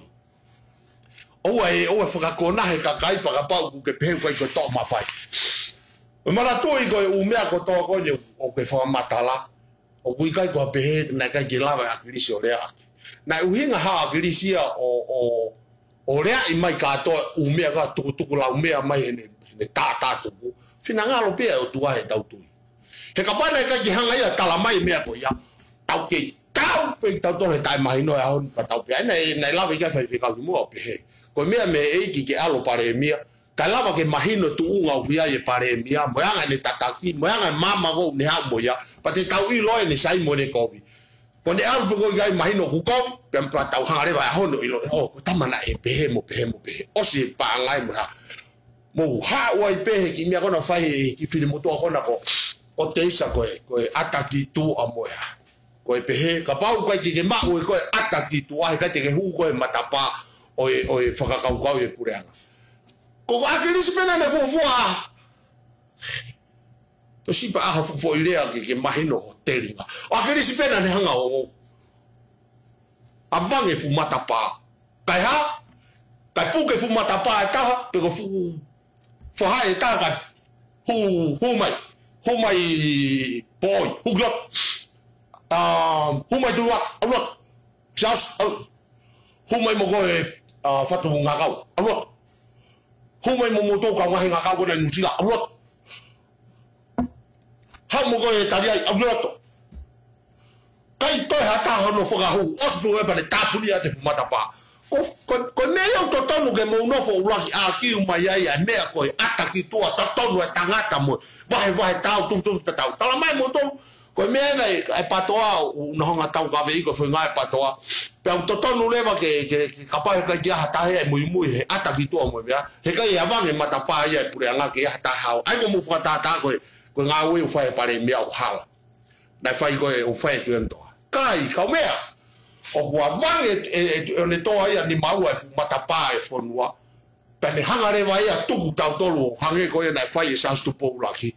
ʻOua ʻe, ʻoua ʻe fakakona he kakai pea kapau ʻoku ke pehē ʻoku ʻikai ko e toʻo mafai. ʻOku ou manatuʻi ko e ʻū meʻa kotoa ko eni ʻoku ke fakamatala. ʻOku ʻikai ko ha pehē naʻe ʻikai ke lava ʻe ʻAkilisi ʻo lea ʻaki. Naʻe ʻuhinga ʻa ʻAkilisi ia ʻo, ʻo, ʻo leaʻi mai kātoa ʻū meʻa ka tukutuku lau meʻa mai heʻene, heʻene tātātuku. Finangalo pē ʻa e ʻOtua heʻetau tui. He kapau naʻe ʻikai ke hanga ia ʻo tala mai e meʻa ko ia, tau kei tau pē tautolu he taʻemahino e ʻaho ni pea tau pehē. ʻA ia naʻe, naʻe lave ki ai e faifekau kimuʻa ʻo pehē, ko e meʻa mei he ʻEiki ke ʻalu ʻo palēmia, kae lava ke mahino e tuʻunga ʻoku ʻi ai e palēmia, mo e anga ʻene tataki, mo e anga e maama ko ē ʻoku ne haʻu mo ia, pea te tau ʻilo ʻene sai mo ʻene kovi. Ko ʻene ʻalu pē ko ē ʻikai mahino ʻoku kovi, pea, pea tau hanga leva ʻe ʻaho ni ʻo ʻilo, ʻo, ko e tama naʻe pehē mo pehē mo pehē. ʻOsi e paʻanga ia mo e hā. Mou haʻu ai pē he kiʻi meʻa ko ena ʻoku fai he kiʻi fili motuʻa ko ena ko, ko Teisa ko e, ko e ʻata ki tuʻa mo e hā. Ko e pehē, kapau ʻoku ʻikai ke ke maʻu ʻe koe e ʻata ki tuʻa, he ʻikai te ke hū koe he matapā ʻo e, ʻo e fakakaukau ʻo e puleʻanga. Ko, ko ʻAkilisi pē naʻa ne fuofua. Tau sio pē ha fuofua lea ke, ke mahino hoʻo telinga. ʻO ʻAkilisi pē naʻa ne hanga ʻo, ʻo ʻavange e fuʻu matapā. Kae hā? Kae puke e fuʻu matapā ʻe taha, pe ko e fuʻu fahaʻi ʻe taha kae hū, hū mai. Hū mai Poi, hū ki loto. ʻĀ, hū mai Tuʻa, ʻalu atu. Siaosi, ʻalu. Hū mai mo koe, ʻā, Fatungakau, ʻalu atu. Hū mai mo moutolu kau ngaahi ngākau ko ena ʻi Nuʻusila, ʻalu loto. Haʻu mo koe ʻEtaliai, ʻalu loto. ʻIkai toe ha taha hono fakahū, ʻosi pē ʻe pale tāpuni ʻa e fuʻu matapā. Ko, ko, ko e meʻa ia ʻoku totonu ke mou nofo ʻuluaki ʻākiu mai ai, ʻa e meʻa ko e ʻata ki tuʻa, totonu e tangata mo e vahevahe tau, tufutufu tatau. Tala mai moutolu, ko e meʻa ena ʻa e, ʻa e PTOA, ʻoku nau hanga ʻo taukaveʻi ko e foʻi ngāue ʻa e PTOA. Pea ʻoku totonu leva ke, ke, ke kapau he ʻikai ke ʻi ai ha taha ia ʻe muimui he ʻata ki tuʻa mo e meʻa. He ʻikai ʻavange matapā ia ʻa e puleʻanga ke ʻi ai ha taha ʻe hao. ʻA ia ko hoʻomou fakatātā ko e, ko e ngāue ʻoku fai ʻe he palēmia ʻoku hala. Naʻe fai ko e ʻoku fai ʻe Tuʻiʻonetoa. ʻIkai, kau meʻa. ʻOku ʻavange ʻe, ʻe, ʻe Tuʻiʻonetoa ia ʻa e nima ua ʻo e fuʻu matapā ʻo e fonua. Pea ne hanga leva ia ʻo tuku tautolu ʻo hangē ko ia naʻe fai ʻe Siaosi Tupou ʻUluaki.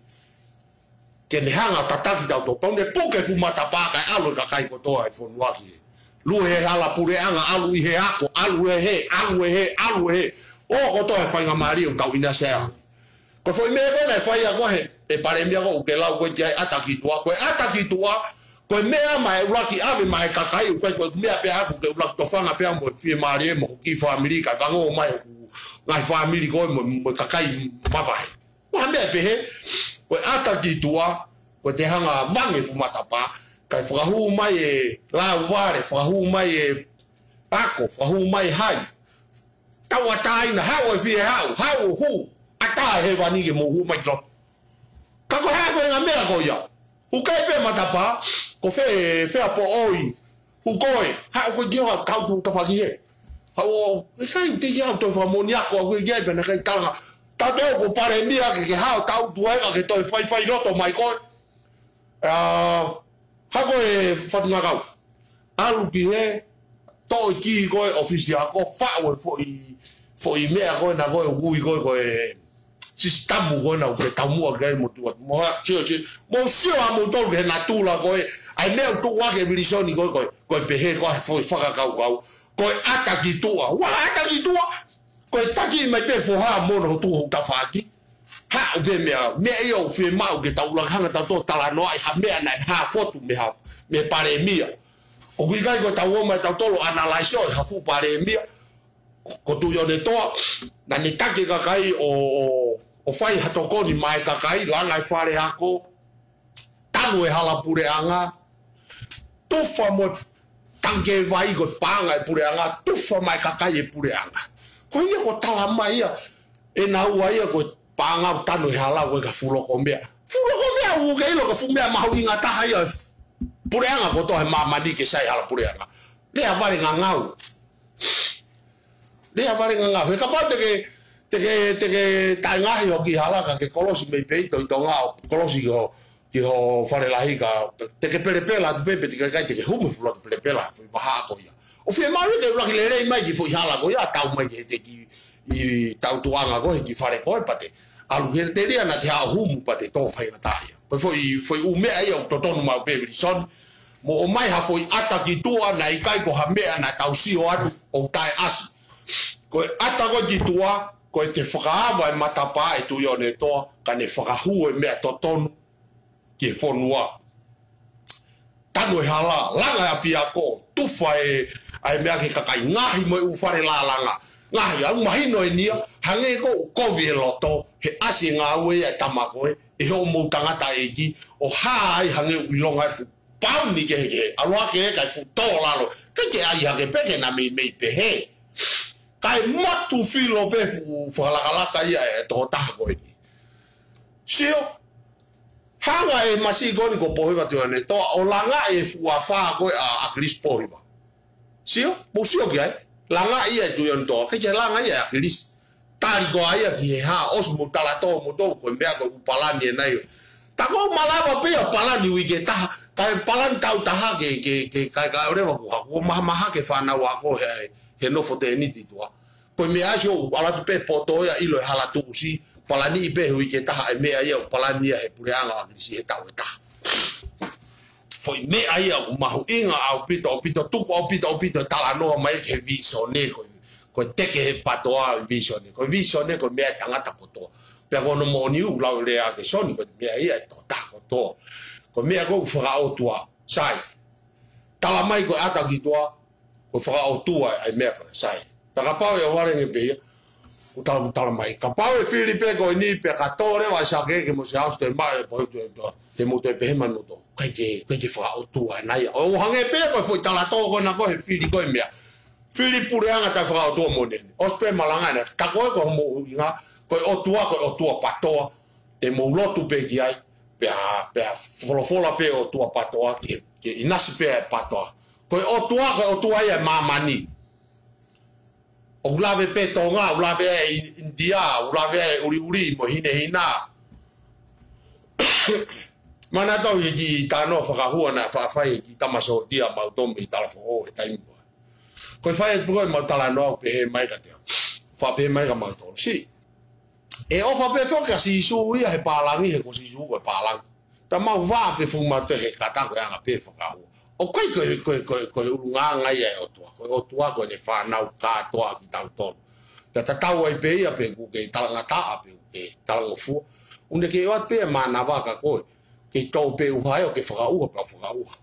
Ke ne hanga ʻo tataki tautolu. Pea ne puke e fuʻu matapā kae ʻalu e kakai kotoa ʻo e fonua ki he. Lue he hala puleʻanga, ʻalu ʻi he ako, ʻalu ʻi he, ʻalu ʻi he, ʻalu ʻi he. ʻO kotoa e faingamālie ʻoku tau ʻinasi ai. Ko e foʻi meʻa ko ē naʻe fai ʻe he, ʻe he palēmia ko ē ʻoku ke lau ko ē ki ai, ʻata ki tuʻa, ko e ʻata ki tuʻa, ko e meʻa maʻa e ʻuluaki ʻave maʻa e kakai, ʻoku ʻikai ko e meʻa pē ʻaʻaku ke ʻuluaki tofanga pē au mo e fiemālie mo hoku kiʻi fāmili, kae fanongo mai hoku ngaahi fāmili ko ē mo, mo e kakai mavahe. Ko ha meʻa pehē, ko e ʻata ki tuʻa, ko e te hanga ʻo ʻavange e fuʻu matapā, kae fakahū mai e lāuvale, fakahū mai e ako, fakahū mai hai. Tauʻatāina, haʻu e fie haʻu, haʻu ʻo hū, ʻatā e hēvani ke mou hū mai ki loto. Ka ko e hā e faʻahinga meʻa ko ia? ʻOku ʻikai pē matapā, ko fē, fē ʻa poʻoi, ʻoku ʻikai, haʻu ko e kiʻi ʻoua tau tu tafaʻaki he. Haʻu ʻo, ʻikai te ia ʻoku toe fakamoʻoni ako, ʻoku ʻikai pē naʻe ʻikai talanga. Tautefito ko e palēmia ke ke haʻu tau tu ai ka ke toe faifai loto mai koe. ʻA, haʻu ko e faʻunga kau. ʻAlu ki he, toʻo e kī ko ē ʻo e ʻōfisi ako, faʻu e foʻi, foʻi meʻa ko ē naʻa ko ē ʻoku ui ko ē ko e sisitamu ko ē naʻa ke taumuʻa ki ai mo tuʻa. Mo ha, sio, sio, mou sio ʻa moutolu ki he natula ko ē, ʻa e meʻa ʻoku tuʻu ʻaki ʻe Vilisoni ko ē, ko e, ko e pehē ko e foʻi fakakaukau. Ko e ʻata ki tuʻa. ʻOua ʻata ki tuʻa. Ko e taki mai pē foha mo hono tuʻu ho tafaʻaki. Haʻu pē meʻa, meʻa ia ʻoku fiemaʻu ke tau ʻuluaki hanga tautolu ʻo talanoaʻi ha meʻa naʻe hā fotu mei ha, mei he palēmia. ʻOku ʻikai ko ʻetau ō mai tautolu ʻo analyze ʻo ha fuʻu palēmia. Ko, ko Tuʻiʻonetoa, naʻa ne taki e kakai ʻo, ʻo, ʻo fai ha tokoni maʻa e kakai, langa e fale ako, tanu e hala puleʻanga, tufa mo e tangikē vai ko e paʻanga ʻo e puleʻanga, tufa maʻa e kakai ʻo e puleʻanga. Ko ia ʻoku tala mai ia, ʻe naua ia ko e paʻanga ʻoku tanu he hala ko e ka fuʻu loko meʻa. Fuʻu loko meʻa ʻoku ke ʻilo ko e fuʻu meʻa mahuʻinga taha ia ʻo e puleʻanga kotoa he māmani ke sai hala puleʻanga. Lea vale ngangau. Lea vale ngangau. He kapau te ke, te ke, te ke taʻengahi hoʻo kiʻi hala ka ke kolosi mei peito ʻi Tonga ʻo kolosi ki ho, ki ho fale lahi ka, te ke pelepela atu pē pe te ke kai te ke humu e fuʻu loto pelepela, fuʻu vahaʻa ko ia. ʻOku fiemaʻu ia ke ʻuluaki lelei mai ki he foʻi hala ko ia, tau mai ki he te ki, ʻi tautuʻanga ko ē, ki he fale ko ē pea te. ʻAlu ki he telia naʻa te haʻu ʻo humu pea te tō faingataʻa ia. Ko e foʻi, foʻi ʻū meʻa ia ʻoku totonu maʻu pē Vilisoni. Mo ʻomai ha foʻi ʻata ki tuʻa naʻe ʻikai ko ha meʻa naʻa tau sio atu ʻo taʻeʻasi. Ko e ʻata ko ē ki tuʻa, ko e te fakaava e matapā ʻe Tuʻiʻonetoa, ka ne fakahū e meʻa totonu ki he fonua. Tanu e hala, langa e ʻapiako, tufa e, ʻa e meʻa ki he kakai ngaohi mo e ʻū fale lālanga. Ngaohi, ʻoku mahino eni ia, hangē ko ʻoku kovi e loto, he ʻasi e ngāue ia ʻa e tama ko ē, ʻe hoʻomou tangataʻeiki, ʻo hā ai hangē ʻoku ʻilonga e fuʻu pauni kehekehe, ʻalu hake ē kae fuʻu tō lalo, ʻikai ke ʻai hake pē ke na meimei pehē. Kae motu filo pē fuʻu fakalakalaka ia ʻa e tokotaha ko eni. Sio, hanga ʻe he masiʻi ko eni ko Pōhiva Tuʻiʻonetoa ʻo langaʻi e fuʻu afā ko ē ʻa ʻAkilisi Pōhiva. Sio, mou sio ki ai, langaʻi ia ʻe Tuʻiʻonetoa, ʻikai ke langa ia ʻe ʻAkilisi. Tali ko ia ki he hā, ʻosi mo tala tō mo tō, ko e meʻa ko e ʻū palani ʻe nai. Ta ko e malava pē ia palani uike ʻe taha, kae palani taʻu ʻe taha ke, ke, ke, kae, kae ʻoleva ko ha, ko e mahamaha ke fānau ako he, he nofo tēniti tuʻa. Ko e meʻa ʻasi ʻoku ʻalu atu pē poto ia ʻilo e hala tuʻusi, palaniʻi pē he uike ʻe taha e meʻa ia ʻoku palani ia he puleʻanga ʻo ʻAkilisi he taʻu ʻe taha. Foʻi meʻa ia ʻoku mahuʻinga ʻaupito, ʻaupito, tuku ʻaupito, ʻaupito, talanoa mai ki he vīsone, ko e, ko e teke he PTOA e vīsone. Ko e vīsone, ko e meʻa ʻa e tangata kotoa. Pea ko hono moʻoni ʻoku lau lea ʻa Soni, ko e meʻa ia ʻa e tokotaha kotoa. Ko e meʻa ko ē ʻoku fakaʻotua, sai. Tala mai ko e ʻata ki tuʻa, ko e fakaʻotua ʻa e meʻa ko ē, sai. Pea kapau ʻe ʻohovale ange pē ia, ʻOku tala, ʻoku tala mai, kapau ʻe fili pē ko eni pea ka tō leva ʻa ʻAisake ke mo Siaosi, toe maʻu e potu e toa, te mou toe pehē mai moutolu, ʻikai ke, ʻikai ke fakaʻotua ʻena ia. ʻO hangē pē ko e foʻi tala tō ko ena ko ē he fili ko e meʻa. Fili puleʻanga taʻefakaʻotua moʻoni eni. ʻOsi pē malanga ʻena, ka ko e ko hoʻomou ʻuhinga, ko e ʻOtua, ko e ʻOtua PATOA, te mou lotu pē ki ai, pea, pea folofola pē ʻOtua PATOA, ke, ke ʻinasi pē ʻa e PATOA. Ko e ʻOtua, ko e ʻOtua ia ʻa māmani. ʻOku lave pē Tonga, ʻoku lave ʻa e ʻInitia, ʻoku lave ʻa e ʻuliʻuli mo e hinehina. Manatu ki he kiʻi talanoa fakahua naʻe faʻa fai ʻe he kiʻi tama sōtia mautolu mei Talafoʻou he taimi ko ē. Ko e fai atu ko ē ʻemau talanoa ʻo pehē mai kiate au. Faʻa pehē mai kia mautolu. Siʻi, ʻe ʻofa pē foki ʻa Sīsū ia he pālangi, he ko Sīsū ko e pālangi. Ka mau vā pē fuʻu mau toe he kata ko e anga pē fakahua. ʻOku ʻikai ko e, ko e, ko e, ko e ʻulungaanga ia ʻo e ʻOtua. Ko e ʻOtua ko ʻene fānau kātoa kitautolu. Pea tatau ai pē ia pe ʻoku ke talangataʻa pe ʻoku ke talangofua. ʻOku ne kei ʻoatu pē ʻa e mānava kia koe. Ke tō pē ʻuha ē ʻo ke fakaʻuha pea fakaʻuha.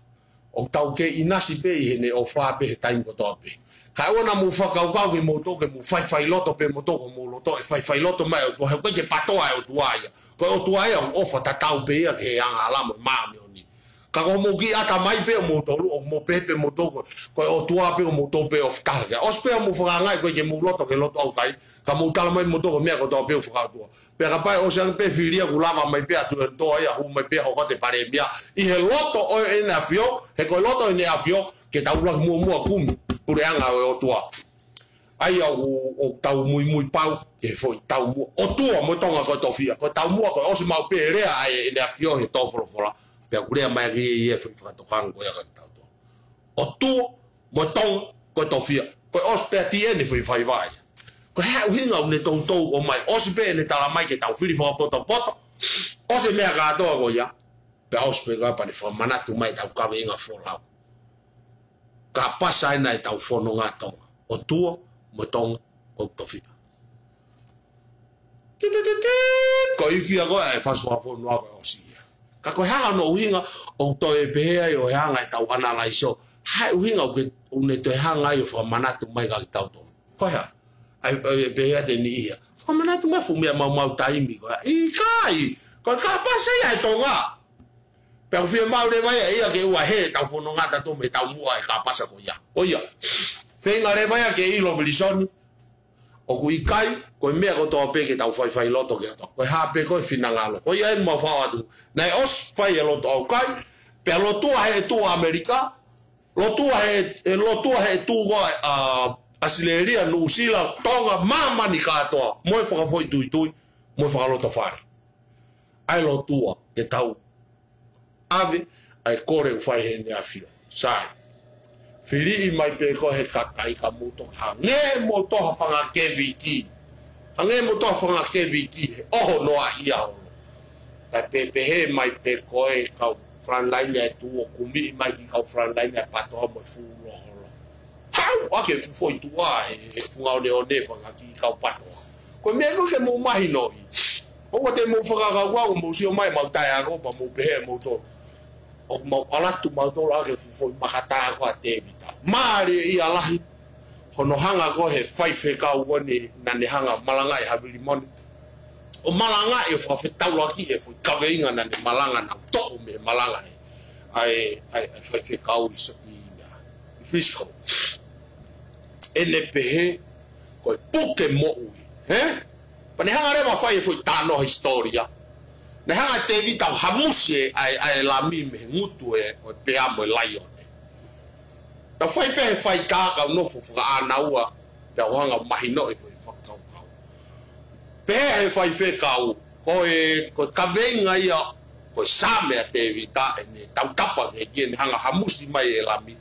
ʻOku tau kei ʻinasi pē ʻi heʻene ʻofa pē he taimi kotoa pē. Kae ʻoua naʻa mou fakakaukau kimoutolu ke mou faifailoto pē moutolu, ko hoʻomou loto ʻe faifailoto mai ʻa e ʻOtua, he ʻoku ʻikai ke PATOA e ʻOtua ia. Ko e ʻOtua ia ʻoku ʻofa tatau pē ia ki he angahala mo e māʻoniʻoni. Ka ko hoʻomou kiʻi ʻatamai pē ʻomoutolu, ʻoku mou pehē pē moutolu ko, ko e ʻOtua pē ʻoku mou tō pē ʻo fakahā ki ai. ʻOsi pē hoʻomou fakaangaʻi ko e ke mou loto ki he lotu ʻaukai, ka mou tala mai moutolu ko e meʻa kotoa pē ʻoku fakaʻotua. Pea kapau ʻe ʻosi ange pē fili ia kuo lava mai pē ʻa e Tuʻi Toa ia, hū mai pē ʻa Hokoti Palēmia ʻi he loto ʻo ʻEne ʻAfio, he ko e loto ʻEne ʻAfio, ke tau ʻuluaki muʻomuʻa kumi puleʻanga ʻo e ʻOtua. ʻA ia ʻoku, ʻoku tau muimui pau ki he foʻi taumuʻa. ʻOtua mo Tonga ko e tofiʻa. Ko e taumuʻa ko e ʻosi maʻu pē lea ʻa ʻEne ʻAfio he tō folofola. Pea ʻoku lea mai ʻaki ia e foʻi fakatokanga ko ia kia kitautolu. ʻOtua mo Tonga ko e tofiʻa. Ko e ʻosi pē ʻa T N foʻi faiva ia. Ko e hā e ʻuhinga ʻoku ne toutou ʻomai? ʻOsi pē ʻene tala mai ke tau fili fakapotopoto. ʻOsi e meʻa kātoa ko ia. Pea ʻosi pē ka pea ne fakamanatu mai ʻetau kaveinga folau. Ka pasa ʻena ʻetau fononga Tonga. ʻOtua mo Tonga ko e tofiʻa. Titititi, ko e ifi ia ko ē ʻa e fasi fakafonua ko e ʻosi ia. Ka ko e hā hono ʻuhinga ʻoku toe pehē ai ʻo e anga ʻetau ʻanalaiso? Hā e ʻuhinga ʻoku ke, ʻoku ne toe hanga ai ʻo fakamanatu mai kia kitautolu? Ko e hā? ʻAi, ʻai, pehē ʻe he niʻihi ia, fakamanatu mai fuʻu meʻa maumau taimi ko ē. ʻIkai, ko e ka pasa ia ʻe Tonga. Pea ʻoku fiemaʻu leva ia ke ʻoua ʻe hē ʻetau fononga tautolu mei he taumuʻa ʻa e ka pasa ko ia. Ko ia. Feinga leva ia ke ʻilo Vilisoni. ʻOku ʻikai, ko e meʻa kotoa pē ke tau faifailoto ki ai. Ko e hā pē ko e finangalo. Ko ia eni mau faʻo atu. Naʻe ʻosi fai e lotu ʻaukai. Pea lotua he tuʻu ʻAmelika. Lotua he, e lotua he tuʻu ko ē, ʻa, ʻAositelēlia, Nuʻusila, Tonga, māmani kātoa. Mo e fakafoʻituitui, mo e fakalotofale. ʻA e lotua, ke tau ʻave ʻa e kole ʻoku fai ʻe heʻene ʻAfio. Sai. Filiʻi mai pē koe he kakai ka mou toki hangē mo toha fanga keviki. Hangē mo toha fanga keviki he ʻoho noaʻia holo. Kae pehē mai pē ko e kau frontline ʻa e tuʻu ʻo kumiʻi mai ki he kau frontline ʻa e PATOA mo e fuʻu loholo. Haʻu ʻaki e fuʻu foʻi tuʻa he, he funga oneone fanga kiʻi kau PATOA. Ko e meʻa ko ē ke mou mahinoʻi. ʻOua te mou fakakaukau, mou sio mai, mau taʻeako, pea mou pehē moutolu. ʻOku mau ʻalu atu mautolu ʻaki e fuʻu foʻi makatā ko ē ʻa Tēvita. Mālie ia lahi, hono hanga ko ē he faifekau ko eni, naʻa ne hanga malangaʻi Havili Mone. ʻO malangaʻi ʻo fakafetaulaki e foʻi kaveinga naʻa ne malanga, naʻa ne toʻo mei he malanga ē. ʻA e, ʻa e, ʻa e faifekau ʻi so-, ʻi na, ʻi Frisco. ʻEne pehē, ko e puke moʻui, hē? Pea ne hanga leva ʻo fai e foʻi talanoa hisitōlia. Ne hanga ʻe Tēvita ʻo hamusi e, ʻa e, ʻa e lami mei he ngutu e, ʻo e pea mo e laione. Naʻe fai pē he faitā kau nofo fakaʻānaua, pea u hanga ʻo mahinoʻi e foʻi fakakaukau. Pehē he faifekau, ko e, ko e kaveinga ia, ko e Saame ʻa Tēvita, ʻene tautapa ke, ke ne hanga ʻo hamusi mai e lami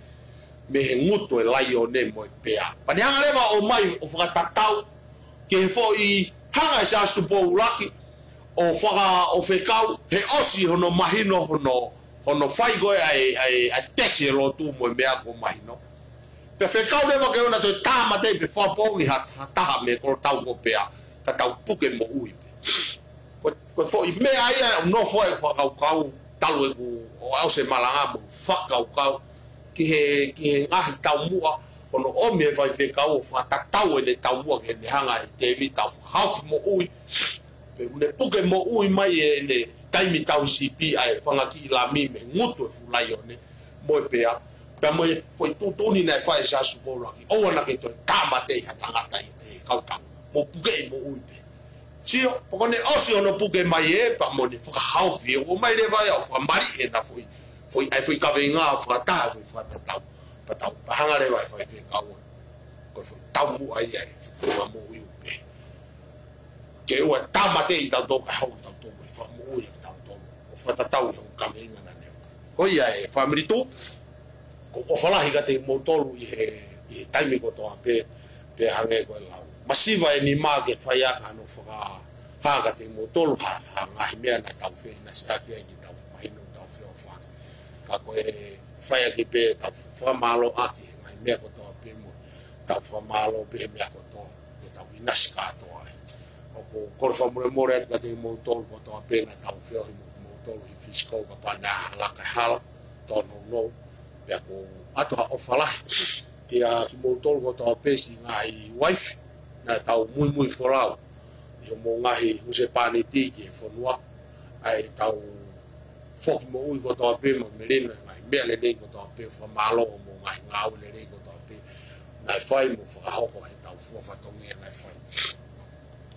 mei he ngutu e laione mo e pea. Pea ne hanga leva ʻo ʻomai ʻo fakatatau ki he foʻi hanga ʻe Siaosi Tupou ʻUluaki ʻo faka-, ʻo fekau, he ʻosi hono mahino hono, hono fai ko ē ʻa e, ʻa e, ʻa e tesi e lotu mo e meʻa kuo mahino. Pea fekau leva ke ʻoua naʻa toe tāmateʻi pe fakapoongi ha, ha taha mei he kolotau ko ē pea, ka tau puke moʻui pē. Ko, ko e foʻi meʻa ia ʻoku nofo ai e fakakaukau, talu ʻeku ʻosi e malanga mo e fakakaukau ki he, ki he ngaahi taumuʻa Ko hono ʻomi ʻe he faifekau ʻo fakatatau ʻene taumuʻa ki heʻene hanga ʻe Tēvita ʻo fakahaofi moʻui. Pea ʻoku ne puke moʻui mai ʻi heʻene taimi tauhi sipi ʻa e fanga kiʻi lami mei he ngutu ʻo e fuʻu laione. Mo e pea, pea mo e foʻi tuʻutuʻuni naʻe fai ʻe Siaosi Tupou ʻUluaki, ʻoua naʻa ke toe tāmateʻi ha tangata ʻi he kautau. Mou pukeʻi moʻui pē. Sio, pea ko ʻene ʻosi hono puke mai ē, pea mo ʻene fakahaofi ē, ʻomai leva ia ʻo fakamaliʻi ʻena foʻi, foʻi, ʻa e foʻi kaveinga ʻo fakataha, foʻi fakatatau. Pea tau, pea hanga leva ʻe he faifekau ʻo, ko e foʻi taumuʻa ia ʻe, ko e moʻui ʻo pehē ke ʻoua ʻe tāmateʻi tautolu kae haʻu tautolu mo e fakamoʻui ʻa tautolu. ʻO fakatatau ʻi he kaveinga naʻa ne. Ko ia ʻe Family Tuʻu, ʻoku ou ʻofa lahi kiate kimoutolu ʻi he, ʻi he taimi kotoa pē, pea hangē ko e lau. Masiva e nima ke fai ʻaki hano fakahā kiate kimoutolu ha, ha ngaahi meʻa naʻa tau feʻinasiʻaki ai ke tau mahino tau feʻofaʻaki. Ka ko e fai ʻaki pē tau fakamālō ʻaki he ngaahi meʻa kotoa pē mo tau fakamālō pē he meʻa kotoa. Ke tau ʻinasi kātoa ai. ʻOku ou kole fakamolemole atu kiate kimoutolu kotoa pē naʻa tau feohi mo kimoutolu ʻi Fisikou kapau naʻe hala kae hala, tōnounou. Pea ʻoku ou ʻoatu ha ʻofa lahi kiate kimoutolu kotoa pē siʻi ngaahi uaifi naʻa tau muimui folau ʻi hoʻomou ngaahi husepāniti ki he fonua, ʻa ʻetau foki moʻui kotoa pē mo e melino e ngaahi meʻa lelei kotoa pē, fakamālō hoʻomou ngaahi ngāue lelei kotoa pē naʻe fai mo fakahoko ʻe heʻetau fua fatongia naʻe fai.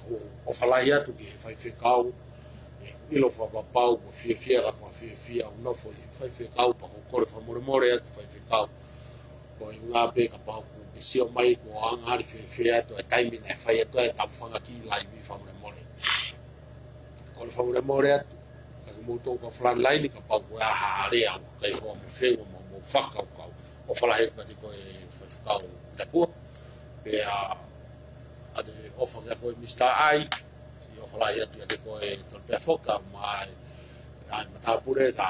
ʻOku ou ʻofa lahi atu ki he faifekau, ʻoku ou ʻilo fakapapau ʻoku fiefia ka ʻoku fiefia ʻoku nofo ʻi he faifekau, pea ʻoku ou kole fakamolemole atu faifekau. Ko e ʻuhinga pē kapau ʻoku ke sio mai kuo anga hali fēfē atu e taimi naʻe fai atu ai ʻetau fanga kiʻi laivi, fakamolemole. Kole fakamolemole atu kiate kimoutolu kau frontline, kapau ko e hā ha lea ʻoku ʻikai hoa mo fengo mo, mo fakakaukau. ʻOfa lahi atu kiate koe faifekau Takua. Pea ʻoatu e ʻofa kiate koe Mister Ai. Siʻi ʻofa lahi atu kiate koe Tolipea Foka mai. ʻAi matāpule ka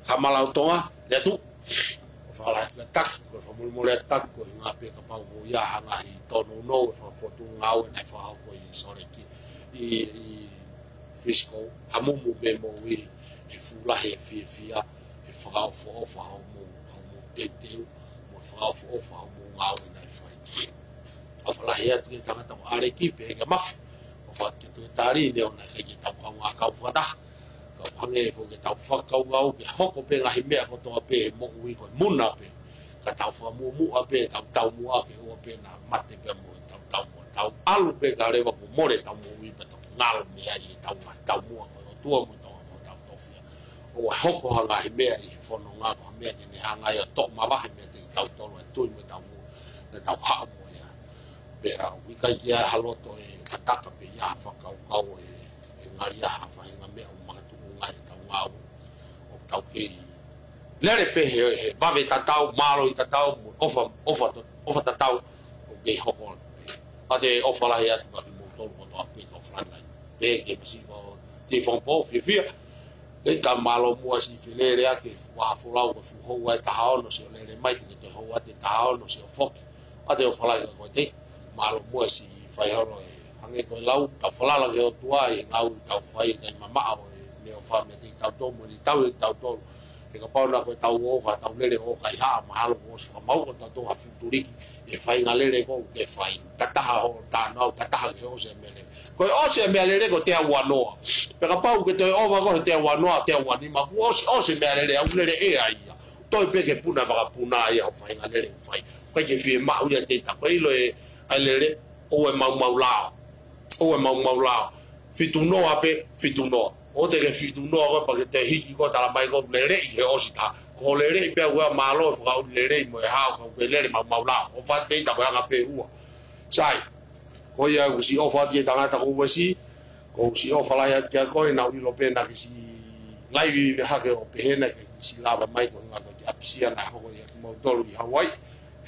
Kamalautonga, Leatu. ʻOfa lahi atu kiate koe, kole fakamolemole atu kiate koe, ko e ʻuhinga pē kapau ʻoku ʻi ai ha ngaahi tōnounou e fakafotu ngāue naʻe fakahoko ʻi Salt Lake, ʻi, ʻi Frisco, hamumu pē moʻui, ʻe fuʻu lahi e fiefia, ʻe fakaʻofoʻofa hoʻomou, hoʻomou teuteu, mo e fakaʻofoʻofa hoʻomou ngāue naʻe fai. ʻOfa lahi atu ki he tangata ko ʻAleki pehē kia Mafi. ʻOfa atu ki he tangata ni, neongo naʻe ʻikai ke tau ʻaonga kau fakataha. Ka ʻoku hangē foki ʻetau fakakaukau ke hoko pē ngaahi meʻa kotoa pē he moʻui ko e muna pē. Ka tau fakamuʻomuʻa pē, tau taumuʻa ke ʻoua pē naʻa mate pē mo ʻetau taumuʻa. Tau ʻalu pē kae ʻoua kuo mole ʻetau moʻui pea tau ngalo mei ai ʻetau ngaahi taumuʻa ko e ʻOtua mo ʻetau, ko ʻetau tofiʻa. ʻOua ʻe hoko ha ngaahi meʻa ʻi he fononga ko ha meʻa ke ne hanga ia ʻo toʻo mavahe meiate kitautolu e tui mo ʻetau moʻui, naʻa tau haʻu mo ia. Pea ʻoku ʻikai ke ʻi ai ha loto ʻe tataka pe ʻi ai ha fakakaukau ʻe, ʻe ngali ʻi ai ha faʻahinga meʻa ʻoku makatuʻunga ai ʻetau ngāue. ʻOku tau kei lele pē he, he vave tatau, mālohi tatau, mo ʻofa, ʻofa to-, ʻofa tatau, ʻoku kei hoko. ʻOatu e ʻofa lahi atu kiate kimoutolu kotoa pē kau frontline. Pehē ki he masiva ʻo Tēvita Fongopō, fiefia. Tei ka mālō muʻa siʻi felele ake, fuʻu vaha folau, ko e fuʻu houa ʻe taha ono, siʻo lele mai, te ke toe houa atu ʻe taha ono, siʻo foki. ʻOatu e ʻofa lahi kiate koe Tei, mālō muʻa siʻi fai holo ē, hangē ko e lau, tau falala ki he ʻOtua ʻi he ngāue ʻoku tau fai, ʻikai mamaʻo e meʻaʻofa meiate kitautolu mo ʻene tauhi kitautolu. He kapau naʻa ko ʻetau ō, ka tau lele ʻo ʻikai hā, mahalo kuo ʻosi fakamau ʻo tautolu ha fuʻu tuliki, ʻi he faʻahinga lele ko ē ʻoku ke fai. Tataha hoʻo tānaki, tataha ki he ʻosi e meʻalele. Ko e ʻosi e meʻalele ko e teau uanoa. Pea kapau ʻoku ke toe ʻova ko e teau uanoa, teau uanima, kuo ʻosi, ʻosi e meʻalele, ʻoku lele ʻea ia. Toe pē ke puna fakapuna ia hoʻo faʻahinga lele ʻoku fai. ʻIkai ke fiemaʻu ia Tei, ka ko e ʻilo e, ʻa e lele, ʻoua ʻe maumau lao. ʻOua ʻe maumau lao. Fitu noa pē, fitu noa. ʻOua te ke fitu noa ko ē pea ke toe hiki ko ē tala mai ko e lele ʻi he ʻosi tā. Ko e lele pē ʻa e mālō e fakaʻuli lele mo e hao ka ʻoku ke lele maumau lao. ʻOfa atu Tei, ko e anga pē ua. Sai. Ko ia ʻoku ou siʻi ʻofa atu ki he tangata ko Uesi. ʻOku ou siʻi ʻofa lahi atu kiate koe, naʻa ku ʻilo pē naʻa ke siʻi laivi hake ʻo pehē naʻa ke siʻi lava mai ko e ʻuhinga ko e ʻapisia naʻe hoko ʻia kimautolu ʻi Hawaii.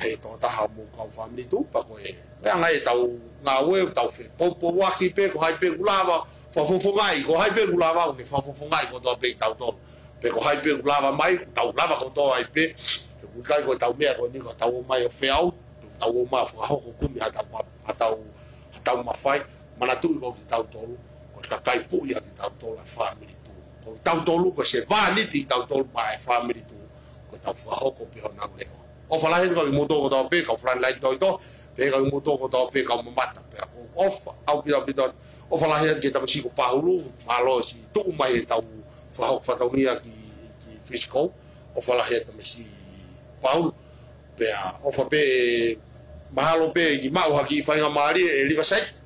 He tokotaha mo e kau Family Tuʻu pea ko e, ko e anga ʻetau ngāue, tau fepoupouaki pē, ko hai pē ʻoku lava, fakafofongaʻi, ko hai pē ʻoku lava, ʻoku ne fakafofongaʻi kotoa pē kitautolu. Pea ko hai pē ʻoku lava mai, tau lava kotoa ai pē, he ʻoku ʻikai ko ʻetau meʻa ko eni ko ʻetau ō mai ʻo feau, tau ō mai ʻo fakahoko kumi haʻatau ma-, haʻatau, haʻatau mafai, manatuʻi ko kitautolu, ko e kakai puʻi ʻa kitautolu ʻa e Family Tuʻu. Ko kitautolu, ko e sevāniti kitautolu maʻa e Family Tuʻu, ko ʻetau fakahoko pē honau leʻo. ʻOfa lahi atu kiate kimoutolu kotoa pē, kau frontline toitoi, pea kiate kimoutolu kotoa pē, kau mamata, pea ʻoku ou ʻofa ʻaupito ʻaupito, ʻofa lahi atu ki he tamasiʻi ko Pahulu, mālō siʻi tuʻu mai heʻetau fakahoko fatongia ki, ki Frisco, ʻofa lahi atu tamasiʻi Pahulu, pea ʻofa pē, mahalo pē, kiʻi maʻu ha kiʻi faingamālie ʻe Riverside,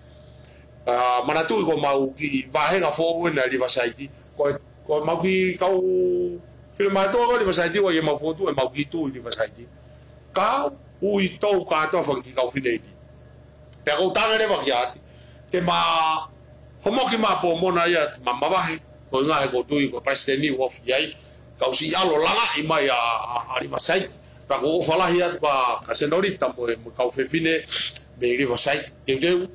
ʻa, manatuʻi ko ʻemau kiʻi vāhenga foʻou ena ʻa Riverside, ko e, ko ʻemau kiʻi kau finemātuʻa ko Riverside, ʻoku ʻi ai ʻemau fokotuʻu ʻemau kiʻi tuʻi Riverside. Ka ʻoku ʻi ai ʻetau kātoa fanga kiʻi kau fineʻeiki. Pea ʻoku ou talaange leva kiate ia, te ma homoki mai ʻa Pomona ia ma mavahe, ko e ʻuhinga he ʻoku ou tui ko e palesiteni ʻoku ofi ai, kau siʻi ʻalu ʻo langaʻi mai ʻa, ʻa, ʻa Riverside. Pea ʻoku ou ʻofa lahi atu kia, kia Senolita mo e, mo e kau fefine mei Riverside, teuteu,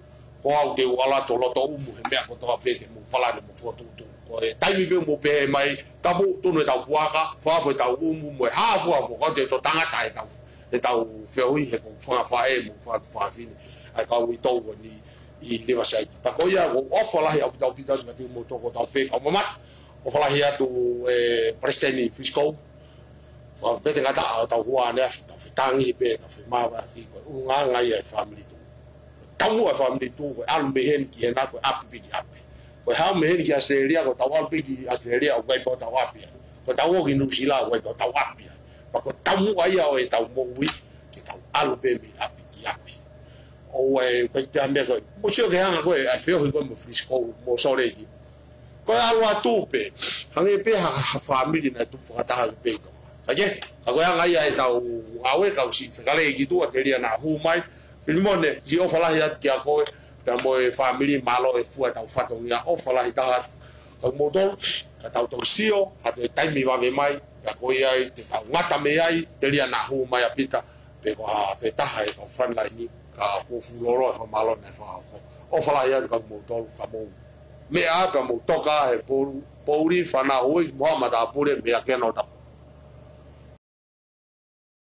ko au te u ʻalu atu ʻo loto ʻumu he meʻa kotoa pē te mou falala mo fokotuʻutuʻu. Ko e taimi pē ʻoku mou pehē mai, ka mou tunu ʻetau puaka, fakafoʻou ʻetau ʻumu mo e hā fua fua, ka te to tangata ʻetau, ʻetau feohi he ko e fanga faʻē mo e fanga tuofāfine ʻa e kau uitou ni ʻi Riverside. Pea ko ia ʻoku ou ʻofa lahi ʻaupito ʻaupito atu kiate kimoutolu kotoa pē kau mamata, ʻofa lahi atu ʻe palesiteni Frisco, fakapetengata ʻa hotau huafa ʻaneafi, tau fetangi pē, tau femāvaheʻaki, ko e ʻulungaanga ia ʻa e fāmili tuʻu. Taumuʻa ʻa e fāmili tuʻu, ko e ʻalu mei heni ki hena, ko e ʻapi pē ki ʻapi. Ko e haʻu mei heni ki ʻAositelēlia, ko ʻetau ʻalu pē ki ʻAositelēlia, ʻoku ʻikai pē hotau ʻapi ai. Ko ʻetau ō ki Nuʻusila, ʻoku ʻikai pē hotau ʻapi ai. Pea ko e taumuʻa ia ʻo ʻetau moʻui, ke tau ʻalu pē mei ʻapi ki ʻapi. ʻOku ʻikai ke ʻi ai ha meʻa ko ē, mou sio ki he anga ko ē ʻa e feohi ko ē mo Frisco, mo Salt Lake. Ko e ʻalu atu pē, hangē pē ha, ha fāmili naʻe tupu fakataha ki pē ʻi Tonga. Ka ke, ka ko e anga ia ʻetau ngāue, kau siʻi fekale ki tuʻa, telia naʻa hū mai, Filimone, siʻi ʻofa lahi atu kiate koe, pea mo e fāmili, mālō e fua ʻetau fatongia, ʻofa lahi taha atu kia moutolu, ka tau toki sio, ha toe taimi vave mai, pea ko ia ai, te tau ngata mei ai, telia naʻa hū mai ʻa Pita, pe ko ha toe taha ʻi he kau frontline ni, ka ʻoku fuʻu lōloa e fakamālō naʻe fakahoko. ʻOfa lahi atu kia moutolu, ka mou meʻa pea mou toka he pou-, pouli, fānau hui, mo haʻa matāpule, meʻa ke nau tapu.